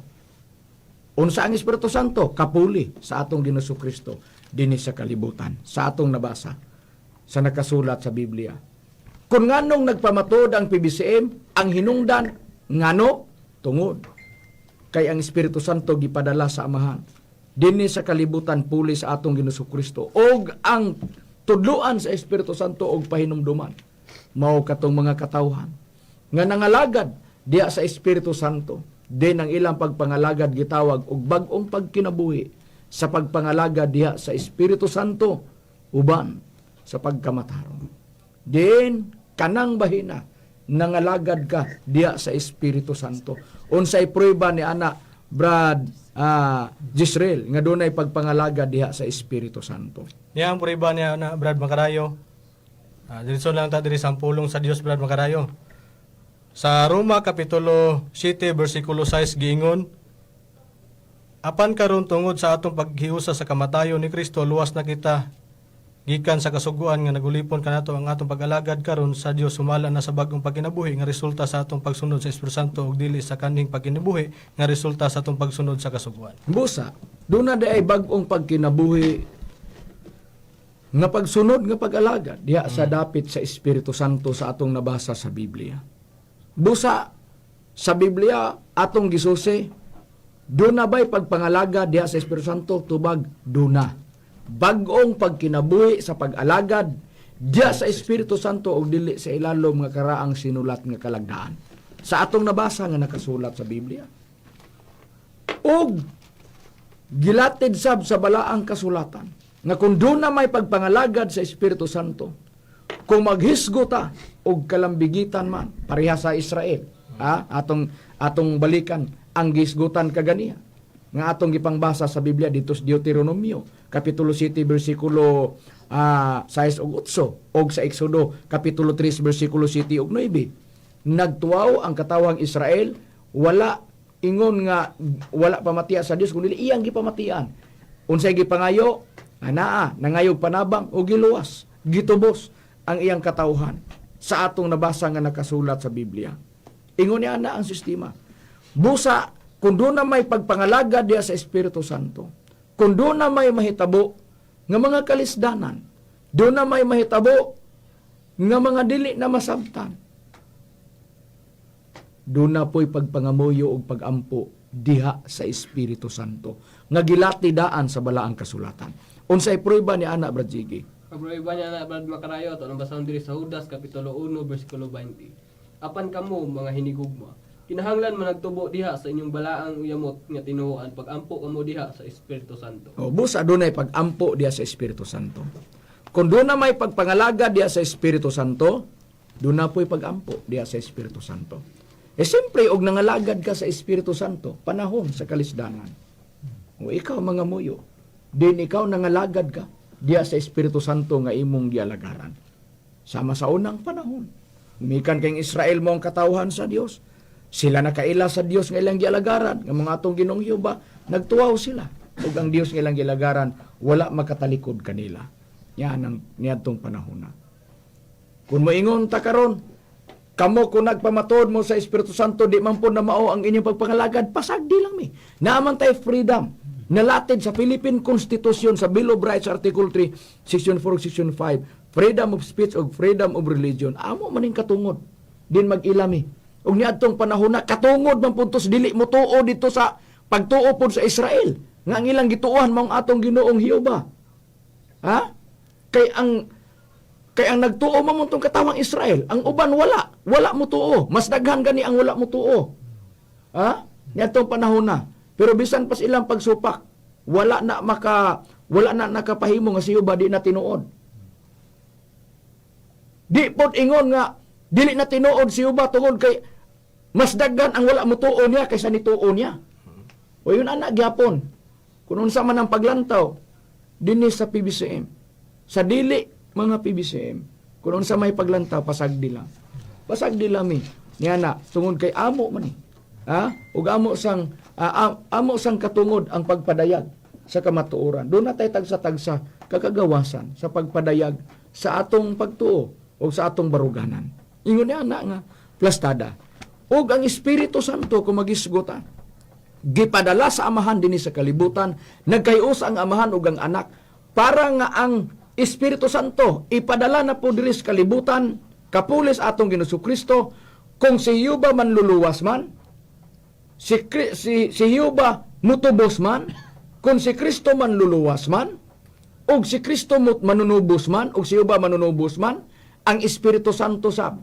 Unsa ang Espiritu Santo? Kapuli sa atong Ginoong Kristo dinhi sa kalibutan, sa atong nabasa sa nakasulat sa Biblia. Kung nganong nagpamatod ang PBCM, ang hinungdan, ngano, tungod kay ang Espiritu Santo gipadala sa Amahan dinhi sa kalibutan puli sa atong Ginoong Kristo, og ang tudloan sa Espiritu Santo og pahinumduman mao katong mga katawhan nga nangalagad diha sa Espiritu Santo. Din ang ilang pagpangalagad gitawag og bag-ong pagkinabuhi sa pagpangalagad diha sa Espiritu Santo uban sa pagkamatarong. Din kanang bahina nangalagad ka diha sa Espiritu Santo. Unsay prueba ni ana, Brad Jisrael, nga dunay pagpangalagad diha sa Espiritu Santo? Niya ang prueba niya na, Brad Makarayo. Diretso lang ta diri sa pulong sa Dios, Brad Makarayo. Sa Roma kapitulo 7 bersikulo 6 giingon, "Apan karon tungod sa atong paghiusa sa kamatayon ni Kristo, luwas na kita Gikan sa kasuguan nga nagulipon kanato ang atong pag-alagad karon sa Dios sumala na sa bag-ong pagkinabuhi nga resulta sa atong pagsunod sa Espiritu Santo ug dili sa kanhing pagkinabuhi nga resulta sa atong pagsunod sa kasuguan. Busa, doon na ay bag-ong pagkinabuhi nga pagsunod nga pag-alagad diha sa dapit sa Espiritu Santo sa atong nabasa sa Biblia. Busa sa Biblia atong gisusi, doon na ba'y pagpangalagad diha sa Espiritu Santo? Tubag, doon na. Bag-ong pagkinabuhi sa pag-alagad diha sa Espiritu Santo og dili sa ilalom nga karaang sinulat nga kalagdaan. Sa atong nabasa nga nakasulat sa Biblia. Og gilatid sab sa balaang kasulatan nga kung doon na may pagpangalagad sa Espiritu Santo, kung maghisgo ta og kalambigitan man pareha sa Israel, ha? Atong atong balikan ang gisgutan kaganiha nga atong gipangbasa sa Biblia dito sa Deuteronomio kapitulo 7 bersikulo 6 ug 8 og sa Exodo kapitulo 3 bersikulo 7 ug 9. Nagtuwaw ang katawang Israel, wala ingon nga wala pamatian sa Dios kundi iyang gipamatian. Unsay gipangayo anaa? Nangayog panabang o giluwas, gitubos ang iyang katawhan sa atong nabasa nga nakasulat sa Biblia. Ingon niya na ang sistema. Busa kung doon na may pagpangalaga diya sa Espiritu Santo, kung doon na may mahitabo nga mga kalisdanan, doon na may mahitabo nga mga dili na masabtan, doon na po'y pagpangamuyo og pagampo diha sa Espiritu Santo nga gilati daan sa balaang kasulatan. Unsay prueba ni ana, Brad Ziggy? Pagprueba niya na, Brad Makarayo, ato ang basahon diri sa Judas kapitulo 1 bersikulo 20. Apan kamo mga hinigugma, kinahanglan man nagtubo diha sa inyong balaang uyamot nga tinuohan pagampo kamo diha sa Espiritu Santo. O, busa dunay pagampo diha sa Espiritu Santo. Kung doon na may pagpangalaga diha sa Espiritu Santo, doon na po'y pagampo diha sa Espiritu Santo. E siyempre, og nangalagad ka sa Espiritu Santo, panahon sa kalisdanan. O ikaw mga muyo, din ikaw nangalagad ka diha sa Espiritu Santo nga imong gialagaran. Sama sa unang panahon. Gumikan kay Israel mo ang katawhan sa Dios. Sila nakaila sa Dios nga ilang gialagaran, nga mga atong Ginoong Jehova, nagtuwaw sila. Ug ang Dios nga ilang gialagaran wala makatalikod kanila. Yan ang niadtong panahon na. Kung moingon ta karon, kamo kung nagpamatuod mo sa Espiritu Santo, di man po na mao ang inyong pagpangalagad, pasagdi lang mi. Naaman tayo freedom. Nalatid sa Philippine Constitution sa Bill of Rights Article 3, Section 4, Section 5, freedom of speech o freedom of religion. Amo maning katungod. Din mag-ilami. Ug niadtong panahon na katungod man puntos dili mo tuo dito sa pagtuo pod sa Israel nga ang ilang gituohan maong atong Ginoong Jehova. Ha? Kay ang nagtuo man tong katawang Israel, ang uban wala, wala mo tuo. Mas daghan gani ang wala mo tuo. Ha? Niadtong panahon na. Pero bisan pas ilang pagsupak, wala na nakapahimo nga siyo ba di na tinuod. Di pod ingon nga dili na tinuod si Jehova tungod kay mas daghan ang wala mo tuo niya kaysa nituo niya. O yun ana gyapon. Kung unsa man ang paglantaw dinhi sa PBCM. Sa dili mga PBCM, kung unsa may paglantaw, pasagdi lang. Pasagdi lang mi. Niya na tungod kay amo man ni. Ha? Ug amo sang katungod ang pagpadayag sa kamatuoran. Doon na tayo tagsa-tagsa kakagawasan sa pagpadayag sa atong pagtuo o sa atong baruganan. Ingon niya na nga plastada. Ug ang Espiritu Santo kung magisgutan, gipadala sa Amahan dinhi sa kalibutan, nagkayos ang Amahan ug ang Anak para nga ang Espiritu Santo ipadala na po diri sa kalibutan kapulis atong Ginoong Kristo. Kung si Jehova manluluwas man, si Jehova mutubos man, kung si Kristo manluluwas man, ug si Kristo manunubos man, ug si Jehova manunubos man, ang Espiritu Santo sab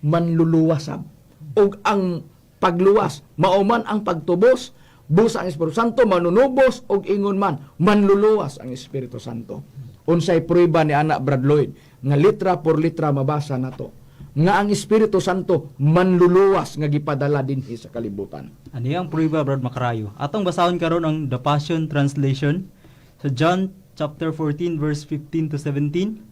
manluluwas sab. Ug ang pagluwas mao man ang pagtubos. Busa ang Espiritu Santo manunubos ug ingon man manluluwas ang Espiritu Santo. Unsay prueba ni ana, Brad Lloyd, nga litra por litra mabasa nato nga ang Espiritu Santo manluluwas nga gipadala dinhi sa kalibutan? Ano ang prueba, Brad Makarayo? Atong basahon karon ang The Passion Translation sa John chapter 14 verse 15 to 17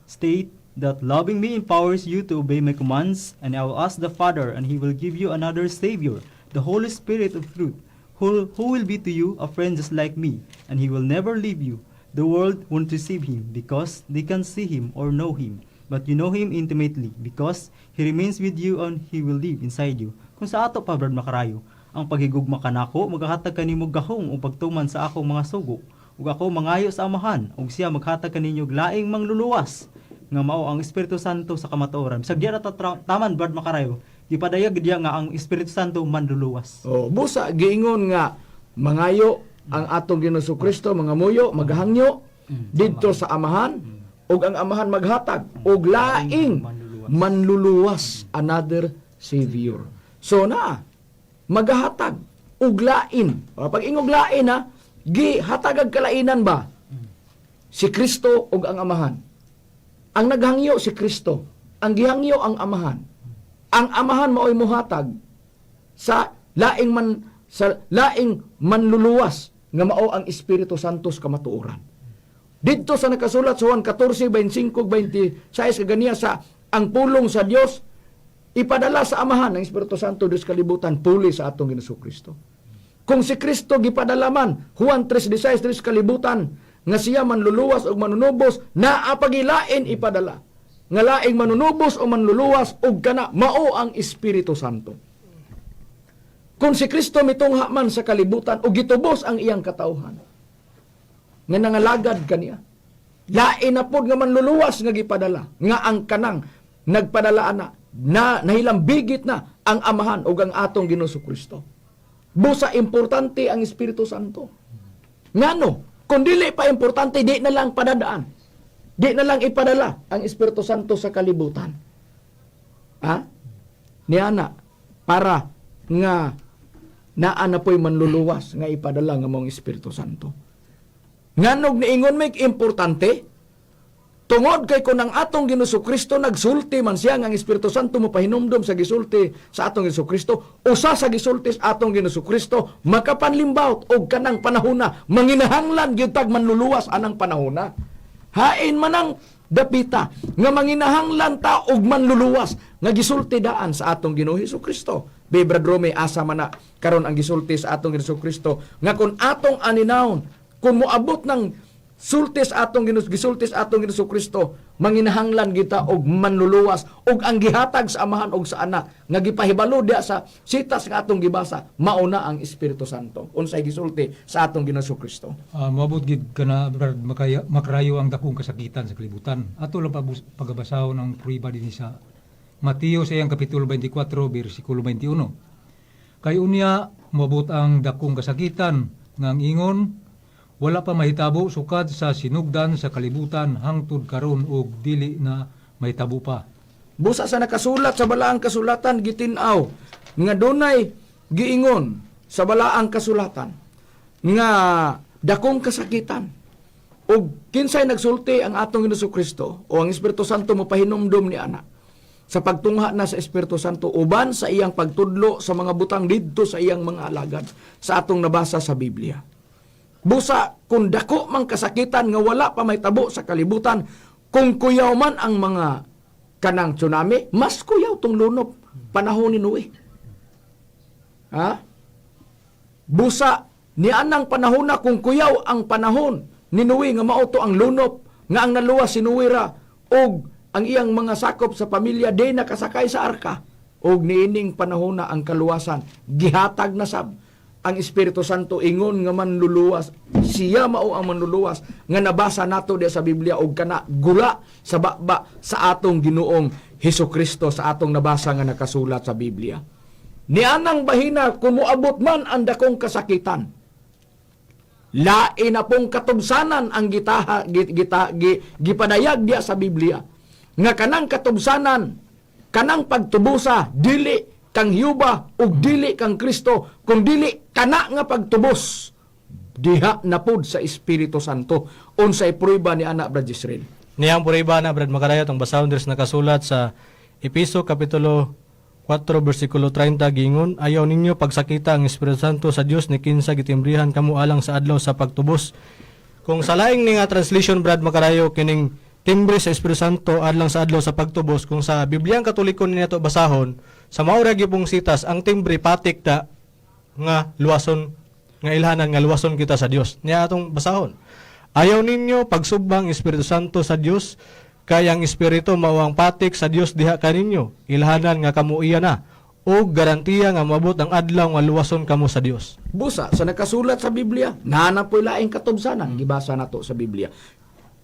state that loving me empowers you to obey my commands, and I will ask the Father and he will give you another Savior, the Holy Spirit of truth, who will be to you a friend just like me, and he will never leave you. The world won't receive him because they can see him or know him. But you know him intimately because he remains with you and he will live inside you. Kung sa ato pa, Brad Makarayo, ang paghigugma kanako magahatag kanimo gahom ug pagtuman sa akong mga sugo. Ug ako mangayo sa Amahan ug siya maghatag kaninyo og laing mangluluwas nga mao ang Espiritu Santo sa kamatuoran. Bisag diya na ta taman, Brad Makarayo, gipadayag diya nga ang Espiritu Santo manluluwas. Oh, busa giingon nga mangayo ang atong Ginoong Kristo, mga muyo, maghangyo didto sa Amahan ug ang Amahan maghatag og laing manluluwas, another savior. So na magahatag og lain. O, pag ingog lain ha, gihatagag kalainan ba? Si Kristo ug ang Amahan. Ang naghangyo si Kristo, ang gihangyo ang Amahan. Ang Amahan maoy muhatag sa laing manluluwas nga mao ang Espiritu Santo sa kamatuoran. Didto sa nakasulat sa Juan 14:25 26 kaganiya sa ang pulong sa Dios ipadala sa Amahan ang Espiritu Santo Dios kalibutan puli sa atong Ginoong Kristo. Kung si Kristo gipadala man Juan 3:16 Dios kalibutan nga siya manluluwas ug manunubos, naa pagilain ipadala nga laing manunubos o manluluwas ug kana mao ang Espiritu Santo. Kung si Kristo mitungha man sa kalibutan ug gitubos ang iyang katawhan nga nangalagad kaniya, lain na pod nga manluluwas nga gipadala nga ang kanang nagpadala ana na nahilambigit na ang Amahan ug ang atong Ginoong Kristo. Busa importante ang Espiritu Santo. Ngano? Kung dili pa importante, di na lang padadaan. Di na lang ipadala ang Espiritu Santo sa kalibutan. Ha? Niana, para nga naa na po'y manluluwas nga ipadala nga mong Espiritu Santo. Nganog niingon may importante, tungod kay kung ang atong Ginoong Kristo nagsulti man siya nga ang Espiritu Santo mo pahinumdom sa gisulti sa atong Ginoong Kristo, usa sa gisulti sa atong Ginoong Kristo makapanlimbawt og kanang panahona manginahanglan gyud tag manluluwas anang panahona. Hain man ang dapita nga manginahanglan ta og manluluwas nga gisulti daan sa atong Ginoong Hesus Kristo. Be Brad Rome, asa man na karon ang gisulti sa atong Ginoong Kristo nga kung atong aninawon, kung moabot ng sulti sa atong Ginoo, gisulti sa atong Ginoong Kristo, manginahanglan kita og manluluwas og ang gihatag sa Amahan og sa Anak nga gipahibalo diha sa sitas nga atong gibasa, mao na ang Espiritu Santo. Unsay gisulti sa atong Ginoong Kristo? Moabot gid kana, Brad Makarayo, ang dakong kasakitan sa kalibutan. Ato lang pagabasahon ang prueba dinhi sa Mateo sa iyang kapitulo 24 bersikulo 21. Kay unya moabot ang dakong kasakitan nga ang ingon wala pa mahitabo sukad sa sinugdan sa kalibutan hangtod karon ug dili na mahitabo pa. Busa sa nakasulat sa balaang kasulatan gitin-aw nga dunay giingon sa balaang kasulatan nga dakong kasakitan ug kinsay nagsulti? Ang atong Ginoong Kristo o ang Espiritu Santo mo pahinumdom ni ana sa pagtungha na sa Espiritu Santo uban sa iyang pagtudlo sa mga butang didto sa iyang mga alagad sa atong nabasa sa Biblia. Busa kung dako mang kasakitan nga wala pa may tabo sa kalibutan, kung kuyaw man ang mga kanang tsunami, mas kuyaw tong lunop panahon ni Noe. Ha? Busa ni anang panahon na kung kuyaw ang panahon ni Noe nga mao to ang lunop nga ang naluwas si Noe ra og ang iyang mga sakop sa pamilya di nakasakay sa arka, og niining panahon na ang kaluwasan gihatag na sab ang Espiritu Santo ingon nga manluluwas. Siya mao ang manluluwas nga nabasa nato diya sa Biblia og kana gula sa baba sa atong Ginoong Hesus Kristo sa atong nabasa nga nakasulat sa Biblia. Nianang bahina, kung moabot man ang dakong kasakitan, lain na pong katubsanan ang gitaha, gita, gipadayag diya sa Biblia. Nga kanang katubsanan, kanang pagtubusa, dili kang Hiuba ug dili kang Kristo, kung dili kana nga pagtubos, diha na pud sa Espiritu Santo. Unsay prueba ni ana, Brad Israel? Niyang prueba na, Brad Makarayo, ang basahon diri sa nakasulat sa Episo kapitulo 4 bersikulo 30, gingon, "Ayaw ninyo pagsakita ang Espiritu Santo sa Dios ni kinsa gitimbrihan kamo alang sa adlaw sa pagtubos." Kung sa laing ni nga translation, Brad Makarayo, kining timbre sa Espiritu Santo alang sa adlaw sa pagtubos, kung sa Bibliang Katoliko ni nato basahon sa maura gyud sitas, ang timbre patik ta nga luwason, nga ilhanan nga luwason kita sa Dios. Niya atong basahon. Ayaw ninyo pagsubang Espiritu Santo sa Dios, kay ang Espiritu mao ang patik sa Dios diha kaninyo, ilhanan nga kamo iya na, ug garantiya nga moabot ang adlaw nga luwason kamo sa Dios. Busa sa nakasulat sa Biblia, naa na po'y laing katubsanan, gibasa nato sa Biblia.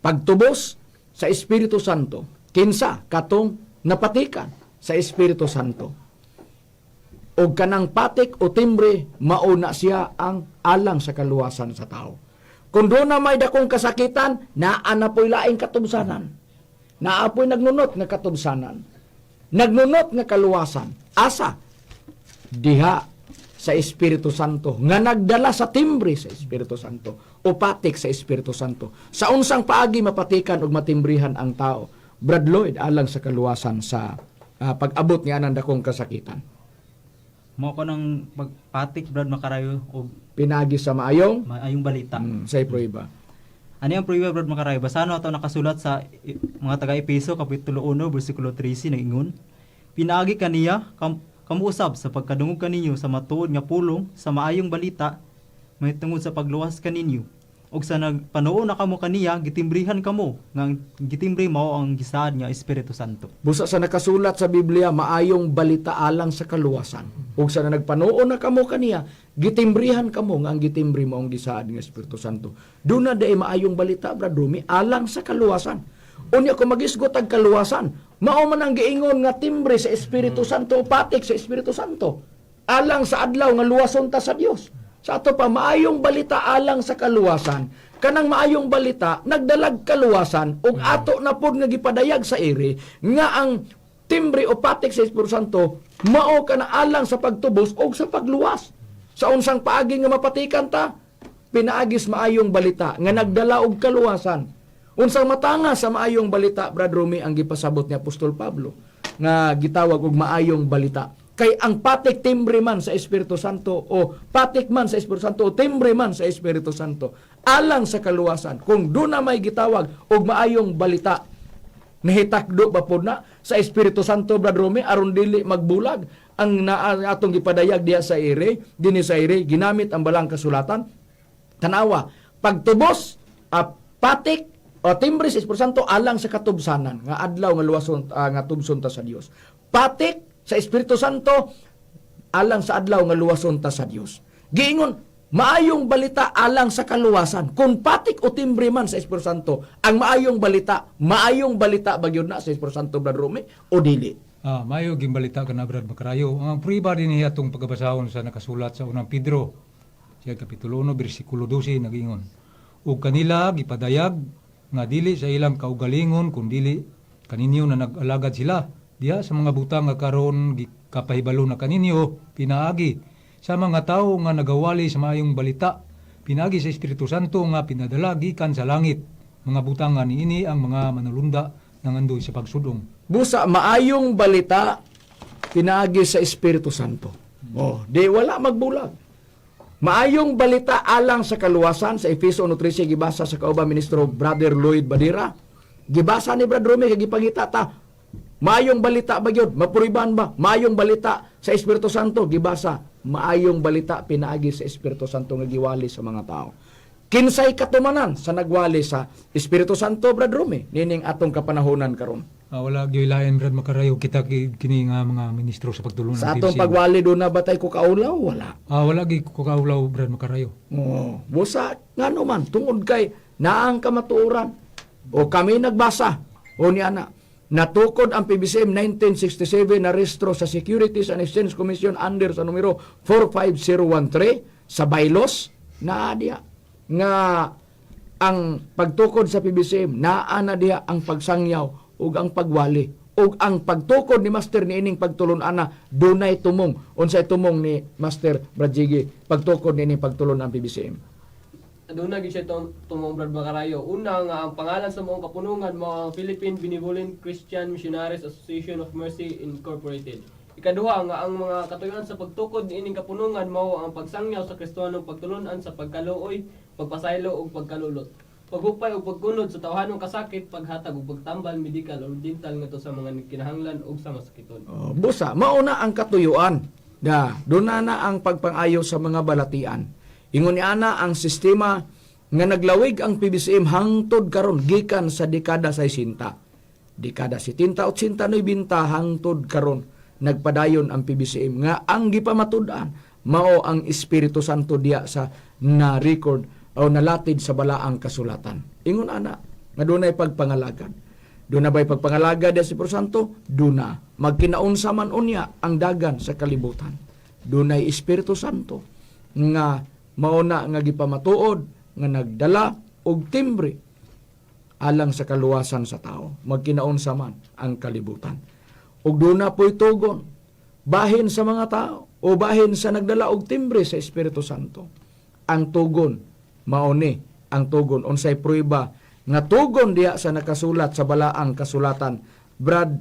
Pagtubos sa Espiritu Santo, kinsa katong napatikan sa Espiritu Santo. Og kanang patik o timbre, mao na siya ang alang sa kaluwasan sa tao. Kung doon na may dakong kasakitan, naa na po'y laing katubsanan. Naa po'y nagnunot nga katubsanan. Nagnunot nga kaluwasan. Asa? Diha sa Espiritu Santo nga nagdala sa timbre sa Espiritu Santo o patik sa Espiritu Santo. Sa unsang paagi mapatikan ug matimbrihan ang tao, Brad Lloyd, alang sa kaluwasan sa pag-abot ni anang dakong kasakitan? Mao ko ng pagpatik, Brad Makarayo, og Pinagi sa maayong maayong balita. Say prueba. Ano yung prueba, Brad Makarayo? Basta ano ato nakasulat sa mga taga-Epeso, Kapitulo 1, versikulo 13, nagingon, "Pinaagi kaniya, kamuusab sa pagkadungog kaninyo sa matuod nga pulong, sa maayong balita, may tungod sa pagluwas kaninyo. Og sa nagpanuo na kamo kaniya, gitimbrihan kamo, nga ang gitimbre mao ang gisaad nga Espiritu Santo." Busa sa nakasulat sa Biblia, maayong balita alang sa kaluwasan. Ug sa nagpanuo na kamo kaniya, gitimbrihan kamo nga ang gitimbre mao ang gisaad nga Espiritu Santo. Doon na day maayong balita, Brad Rumi, alang sa kaluwasan. Unya kung magisgot ang kaluwasan, mao man ang giingon nga timbre sa Espiritu Santo o patik sa Espiritu Santo. Alang sa adlaw nga luwason ta sa Dios. Sa ato pa, maayong balita alang sa kaluwasan. Kanang maayong balita nagdalag kaluwasan ug ato na pod nga gipadayag sa iri nga ang timbre o patik sa Espiritu Santo mao kana alang sa pagtubos ug sa pagluwas. Sa unsang paagi nga mapatikan ta? Pinaagis maayong balita nga nagdala og kaluwasan. Unsang matanga sa maayong balita, Brad Rumi, ang gipasabot ni Apostol Pablo nga gitawag og maayong balita? Kay ang patik timbre man sa Espiritu Santo o patik man sa Espiritu Santo o timbre man sa Espiritu Santo alang sa kaluwasan. Kung doon na may gitawag og maayong balita, nahitakdo ba po na sa Espiritu Santo, Brad Rome, aron dili magbulag ang atong gipadayag diha sa ire, dinhi sa ire ginamit ang balang kasulatan? Tanawa, pagtubos, patik o timbre sa Espiritu Santo alang sa katubsanan nga adlaw nga luwason, nga tubson ta sa Dios. Patik sa Espiritu Santo alang sa adlaw nga luwason ta sa Dios. Giingon maayong balita alang sa kaluwasan. Kung patik o timbre man sa Espiritu Santo ang maayong balita ba gyud na sa Espiritu Santo, Brad Rome, o dili? Mayo ging balita ka na, Brad Makarayo. Ang prueba din niya atong pagkabasahon sa nakasulat sa Unang Pedro, siya Kapitulo 1, versikulo 12, nagingon, "Ug kanila gipadayag nga dili sa ilang kaugalingon kun dili kaninyo na nag-alagad sila diha sa mga butang nga karon gikapahibalo na kaninyo pinaagi sa mga tawo nga nagawali sa maayong balita pinaagi sa Espiritu Santo nga pinadala gikan sa langit, mga butang nga niini ang mga manulunda nangandoy sa pagsudong." Busa maayong balita pinaagi sa Espiritu Santo. Oh, di wala magbulag. Maayong balita alang sa kaluwasan sa Efeso 1:13 gibasa sa kauban ministro Brother Lloyd Badira. Gibasa ni Brad Rome kay gipangita ta. Maayong balita ba gyud? Mapuriban ba? Maayong balita sa Espiritu Santo gibasa. Maayong balita pinaagi sa Espiritu Santo nga giwali sa mga tao. Kinsay katumanan sa nagwali sa Espiritu Santo, Brad Rome, nining atong kapanahonan karon? Wala gyud lain, Brad Makarayo, kita kini nga mga ministro sa pagtulon Sa atong pagwali doon na batay ko kaulaw, wala. Wala gyud ko kaulaw, Brad Makarayo. Oo. Busa, ngano man, tungod kay naang kamatuoran. O kami nagbasa. O ni ana, natukod ang PBCM 1967 na rehistro sa Securities and Exchange Commission under sa numero 45013 sa bylaws na diha nga ang pagtukod sa PBCM naa na diha ang pagsangyaw ug ang pagwali ug ang pagtukod ni Master niining pagtulon-ana dunay tumong. Unsay tumong ni Master Brad Jiggy pagtukod niining pagtulon ang PBCM? Aduna gyud siya tumong, Brad Makarayo. Una nga ang pangalan sa maong kapunungan mao ang Philippine Benevolent Christian Missionaries Association of Mercy Incorporated. Ikaduha nga ang mga katuyuan sa pagtukod niining kapunungan mao ang pagsangyaw sa Kristohanong pagtulunan sa pagkaluoy, pagpasaylo ug pagkalulot, paghupay ug pagkunod sa tawhanong kasakit, paghatag ug pagtambal medical or dental ngadto sa mga kinahanglan ug sa masakiton. Oh, busa mauna ang katuyuan da duna na ang pagpangayo sa mga balatian. Ingon ni ana ang sistema. Nga naglawig ang PBCM hangtod karon gikan sa dekada 60. Dekada 70, 80, 90 hangtod karon nagpadayon ang PBCM nga ang gipamatud-an mao ang Espiritu Santo diya sa na record o nalatid sa balaang kasulatan. Ingon ana nga dunay pagpangalagad. Duna ba'y pagpangalagad sa Espiritu Santo? Duna. Magkinaunsa man unya ang dagan sa kalibutan, dunay Espiritu Santo nga mauna nga gipamatuod nga nagdala og timbre alang sa kaluwasan sa tao, magkinaunsa man ang kalibutan. Ug duna po'y tugon bahin sa mga tao o bahin sa nagdala og timbre sa Espiritu Santo. Ang tugon mao ni ang tugon. Unsay prueba nga tugon diha sa nakasulat sa balaang kasulatan, Brad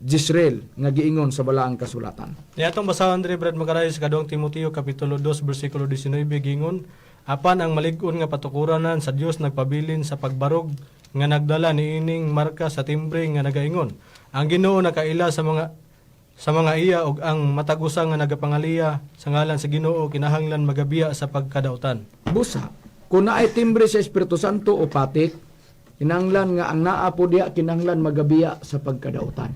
Gisrael, nga giingon sa balaang kasulatan? Niya atong basahon diri, Brad Makarayo, sa kaduhang Timoteo kapitulo 2 bersikulo 19, gingon, "Apan ang malig-on nga patukuranan sa Dios nagpabilin sa pagbarog nga nagdala niining marka sa timbre nga nagaingon, 'Ang Ginoo nakaila sa mga iya,' ug ang matag usa nga nagapangaliya sa ngalan sa Ginoo kinahanglan magabiya sa pagkadautan." Busa, kung naay timbre sa Espiritu Santo o patik, kinahanglan nga ang naa po diha kinahanglan magabiya sa pagkadautan.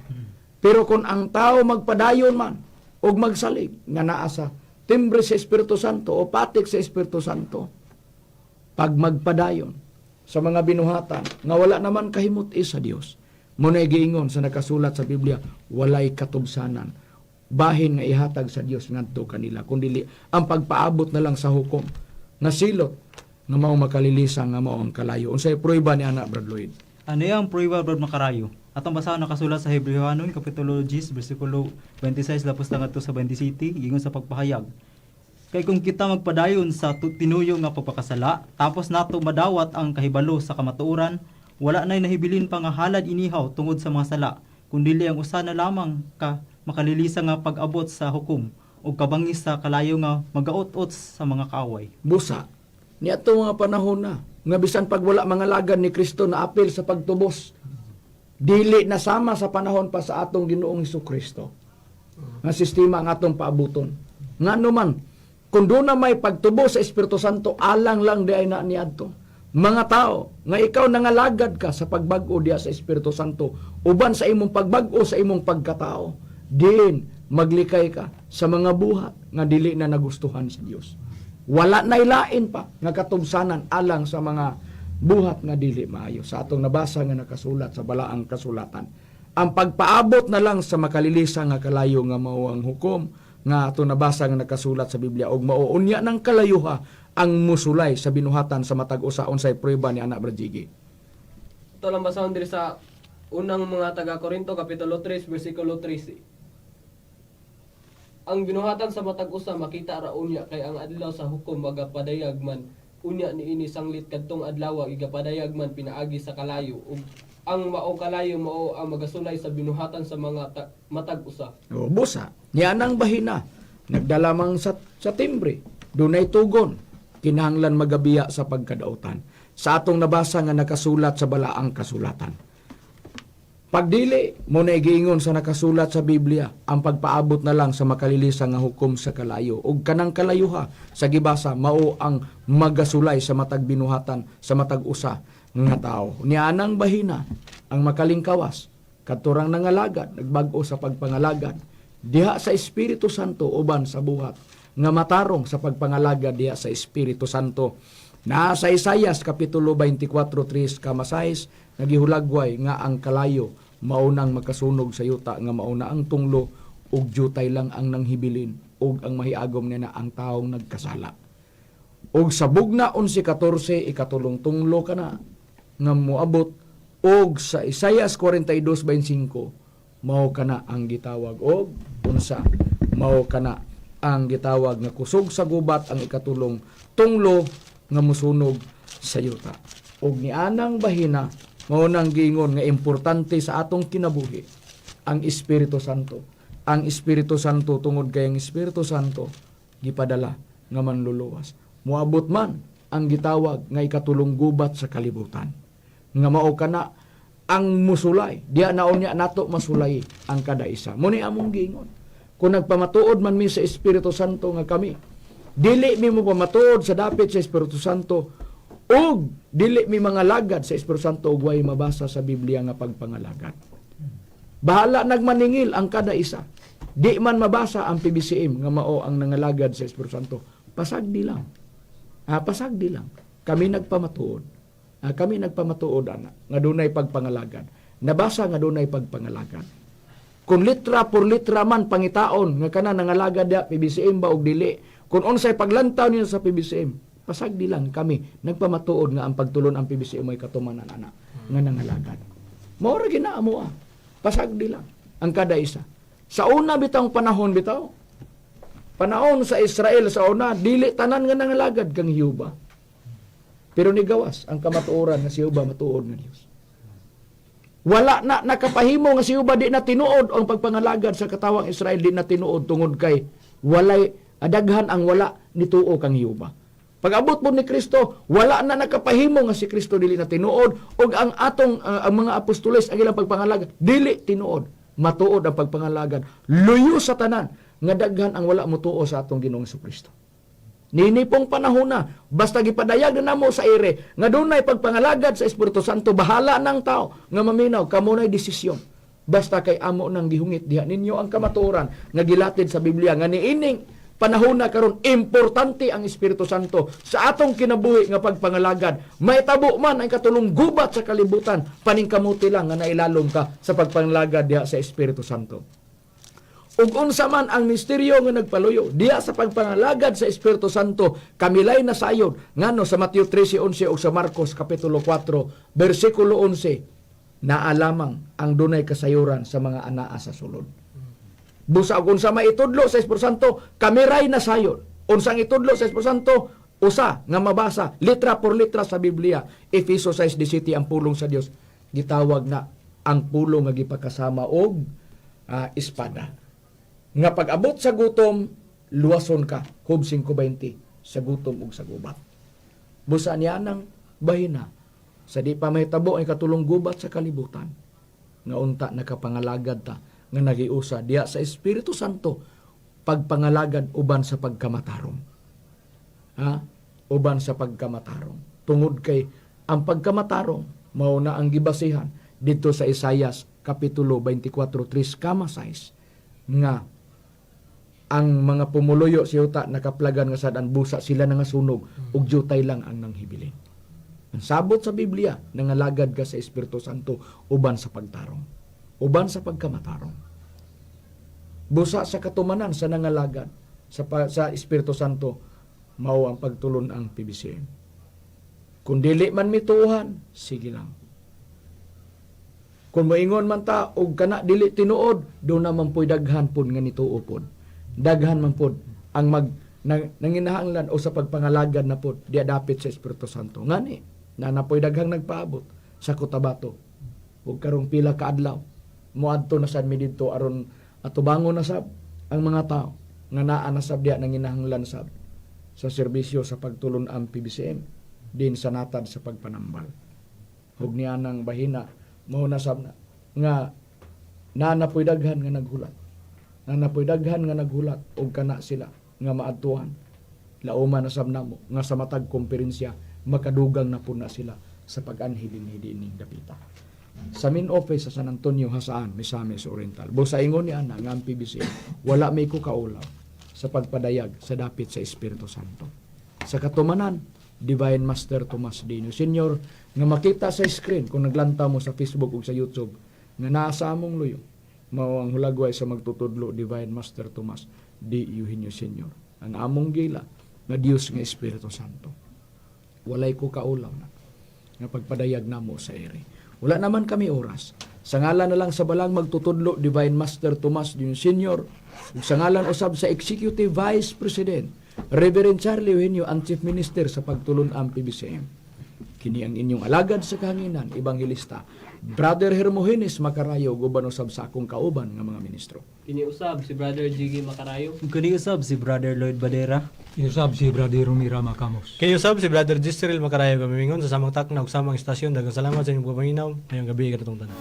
Pero kung ang tao magpadayon man og magsalig nga naa sa timbre sa Espiritu Santo o patik sa Espiritu Santo, pag magpadayon sa mga binuhatan nga wala naman kahimut-i sa Dios, mao na giingon sa nakasulat sa Biblia, walay katubsanan bahin nga ihatag sa Dios ngadto kanila kun dili ang pagpaabot na lang sa hukom nga silot nga mao makalilisa nga mao ang kalayo. Unsay prueba ni ana, Brad Lloyd? Ano yung prueba, Brad Makarayo? Atong basahon nakasulat sa Hebreohanon kapitulo 10 bersikulo 26 lapos na ngadto sa 27, ingon sa pagpahayag. "Kay kung kita magpadayon sa tinuyo nga pagpakasala, tapos nato madawat ang kahibalo sa kamatuoran, wala na'y nahibilin pa nga halad inihaw tungod sa mga sala, kundili ang usa na lamang ka makalilisa nga pag-abot sa hukom ug kabangis sa kalayo nga magaut-ot sa mga kaaway." Busa, niadto mga panahon na nga bisan pag wala mga lagad ni Kristo na apil sa pagtubos, dili na sama sa panahon pa sa atong Ginoong Kristo nga sistema ang atong paabuton. Ngano man, kung doon na may pagtubos sa Espiritu Santo alang lang di ay na niadto mga tao nga ikaw nangalagad ka sa pagbag-o diya sa Espiritu Santo uban sa imong pagbag-o sa imong pagkatao, din maglikay ka sa mga buhat nga dili na nagustuhan sa Dios. Wala na ilain pa nga katubsanan alang sa mga buhat nga dili maayo sa atong nabasa nga nakasulat sa balaang kasulatan. Ang pagpaabot na lang sa makalilisa nga kalayo nga mao ang hukom nga atong nabasa nga nakasulat sa Biblia ug mao unya ng kalayuha ang musulay sa binuhatan sa matag usa. Unsay prueba ni ana, Brad Jiggy? Ito lang basahon diri sa unang mga taga Korinto kapitulo 3 bersikulo 13. "Ang binuhatan sa matag usa makita ra unya, kay ang adlaw sa hukom magapadayag man unya niini sanglit kadtong adlaw igapadayag man pinaagi sa kalayo, ug ang mao kalayo mao ang magasulay sa binuhatan sa mga matag usa." O, busa, niya nang bahina, nagdalamang sa timbre, dunay tugon, kinahanglan magabiya sa pagkadautan. Sa atong nabasa nga nakasulat sa balaang kasulatan. Pagdili, mao na giingon sa nakasulat sa Biblia, ang pagpaabot na lang sa makalilisa nga hukom sa kalayo. Ug kanang kalayuha sa gibasa, mao ang magasulay sa matag binuhatan, sa matag usa nga tao. Nianang bahina, ang makalingkawas, katurang nangalagad, nagbag-o sa pagpangalagad, diha sa Espiritu Santo uban sa buhat, nga matarong sa pagpangalagad diha sa Espiritu Santo. Na sa Isayas Kapitulo 24:3 kama 6 nagihulagway nga ang kalayo maunang makasunog sa yuta nga mauna ang tunglo ug jutay lang ang nanghibilin ug ang mahiagom niya na ang taong nagkasala. Ug sa bugna 11:14 ikatulong tunglo kana nga moabot og sa Isayas 42:25 mao kana ang gitawag og unsa? Mao kana ang gitawag nga kusog sa gubat, ang ikatulong tunglo nga musunog sa yuta. Ug nianang bahina mao nang giingon nga importante sa atong kinabuhi ang Espiritu Santo. Ang Espiritu Santo tungod kay ang Espiritu Santo gipadala nga manluluwas. Moabot man ang gitawag nga ikatulong gubat sa kalibutan. Nga mao kana ang musulay, diya na unya nato masulay ang kada isa. Mao ni among giingon. Kung nagpamatuod man mi sa Espiritu Santo nga kami, dili mi mo pamatuod sa dapit sa Espiritu Santo. Ug dili mi mga lagad sa Espiritu Santo ug way mabasa sa Biblia nga pagpangalagad. Bahala nagmaningil ang kada isa. Di man mabasa ang PBCM nga mao ang nangalagad sa Espiritu Santo. Pasagdi lang. Ah, pasagdi lang. Kami nagpamatuod. Ah, kami nagpamatuod ana nga dunay pagpangalagad. Nabasa nga dunay pagpangalagad. Kung litra por litra man pangitaon nga kana nangalagad dia PBCM ba og dili. Kung unsay paglantaw niyo sa PBCM, pasagdi lang kami nagpamatuod nga ang pagtulon ang PBCM ay katumanan ana nga nangalagad. Mao ra gina amo ah. Pasagdi lang ang kada isa. Sa una bitawng panahon bitaw. Panahon sa Israel sa una dili tanan nga nangalagad kang Jehova. Pero nigawas ang kamatuoran nga si Jehova matuod nga Dios. Wala na nakapahimo nga si Jehova di na tinuod ang pagpangalagad sa katawang Israel di na tinuod tungod kay walay adaghan ang wala nituo kang Jehova. Pag-abot po ni Kristo, wala na nakapahimo nga si Kristo dili na tinuod ug ang atong ang mga apostoles ang ilang pagpangalagad dili tinuod. Matuod ang pagpangalagad. Luyo sa tanan nga daghan ang wala motuo sa atong Ginoong Kristo. Nini pong panahon na, basta gipadayag na namo sa ere, nga dunay pagpangalagad sa Espiritu Santo, bahala ng tao nga maminaw, kamo na'y desisyon. Basta kay amo nang gihungit diha ninyo ang kamatuoran nga gilatid sa Biblia nga niining panahon na karon importante ang Espiritu Santo sa atong kinabuhi nga pagpangalagad. Mahitabo man ang katulong gubat sa kalibutan, paningkamuti lang nga nailalom ka sa pagpangalagad diha sa Espiritu Santo. Ug unsa man ang misteryo nga nagpaluyo diha sa pagpangalagad sa Espiritu Santo, kamilay na sayon ngano sa Mateo 13:11 ug sa Marcos kapitulo 4 bersikulo 11, naa lamang ang dunay kasayuran sa mga anaa sa sulod. Busa ug unsa may itudlo sa Espiritu Santo, kamiray na sayon. Unsang itudlo sa Espiritu Santo, usa nga mabasa litra por litra sa Biblia, Efeso 6:17, ang pulong sa Dios gitawag na ang pulong nga gipakasama og espada. Nga pag-abot sa gutom, luwason ka. Job 5:20, sa gutom ug sa gubat. Busa niya nang bahina, sa di pa mahitabo ang katulong gubat sa kalibutan, nga unta nakapangalagad ta, nga nagiusa diya sa Espiritu Santo, pagpangalagad uban sa pagkamatarong. Ha? Uban sa pagkamatarong. Tungod kay ang pagkamatarong, mao na ang gibasihan dito sa Isayas Kapitulo 24:3 kama 6, nga ang mga pumuluyo sa yuta nakaplagan nga sad-an, busa sila nga sunog ug jutay lang ang nanghibilin. Ang sabot sa Biblia, nangalagad ka sa Espiritu Santo uban sa pagtarong, uban sa pagkamatarong. Busa sa katumanan sa nangalagad sa Espiritu Santo, mao ang pagtulon ang PBCM. Kung dili man mituohan, sige lang. Kung moingon man ta og kana dili tinuod, do na man po'y daghan pud nga nituo pod. Daghan man pod ang nanginahanglan o sa pagpangalagad na pod diya dapit sa Espiritu Santo. Ngani, na napoy daghang nagpaabot sa Cotabato. Ug karong pila ka adlaw, moadto na sad mi didto aron atubangon na sab ang mga tao nga naa na sab diya nanginahanglan sab sa serbisyo sa pagtulon ang PBCM din sa natad sa pagpanambal. Hug niya nang bahina, mao na sab na nga naa na po'y daghan nga naghulat. Naa na po'y daghan nga naghulat og kana sila nga maadtuan. Lauma na sab namo nga sa matag komperensya makadugang na po na sila sa pag-anhi dinhi ning dapita. Sa main office sa San Antonio, Jasaan, Misamis Oriental. Busa ingon ni ana nga ang PBC, wala may ko kaulaw sa pagpadayag sa dapit sa Espiritu Santo. Sa katumanan, Divine Master Tomas Dino Senior, nga makita sa screen kung naglantaw mo sa Facebook ug sa YouTube, nga naa sa among luyo, mao ang hulagway sa magtutudlo Divine Master Tomas D. Eugenio Senior. Ang among gila nga Dios nga Espiritu Santo. Walay ko kaulaw na nga pagpadayag namo sa ere. Wala naman kami oras. Sa ngalan na lang sa balang magtutudlo Divine Master Tomas Dino Senior, ug sa ngalan usab sa Executive Vice President Reverend Charlie Eugenio, ang Chief Minister sa pagtulon ang PBCM. Kini ang inyong alagad sa kahanginan, Evangelista Brother Hermogenes Macarayo, guban usab sa akong kauban nga mga ministro. Kini usab si Brother Jiggy Macarayo. Ug kini usab si Brother Lloyd Badera. Inusab si Brother Romira Macamos. Kay usab si Brother Gisrel Macarayo gamimingon sa samang takna ug samang istasyon. Daghang salamat sa inyong pagpaminaw. Ngayong gabi kanatong tanan.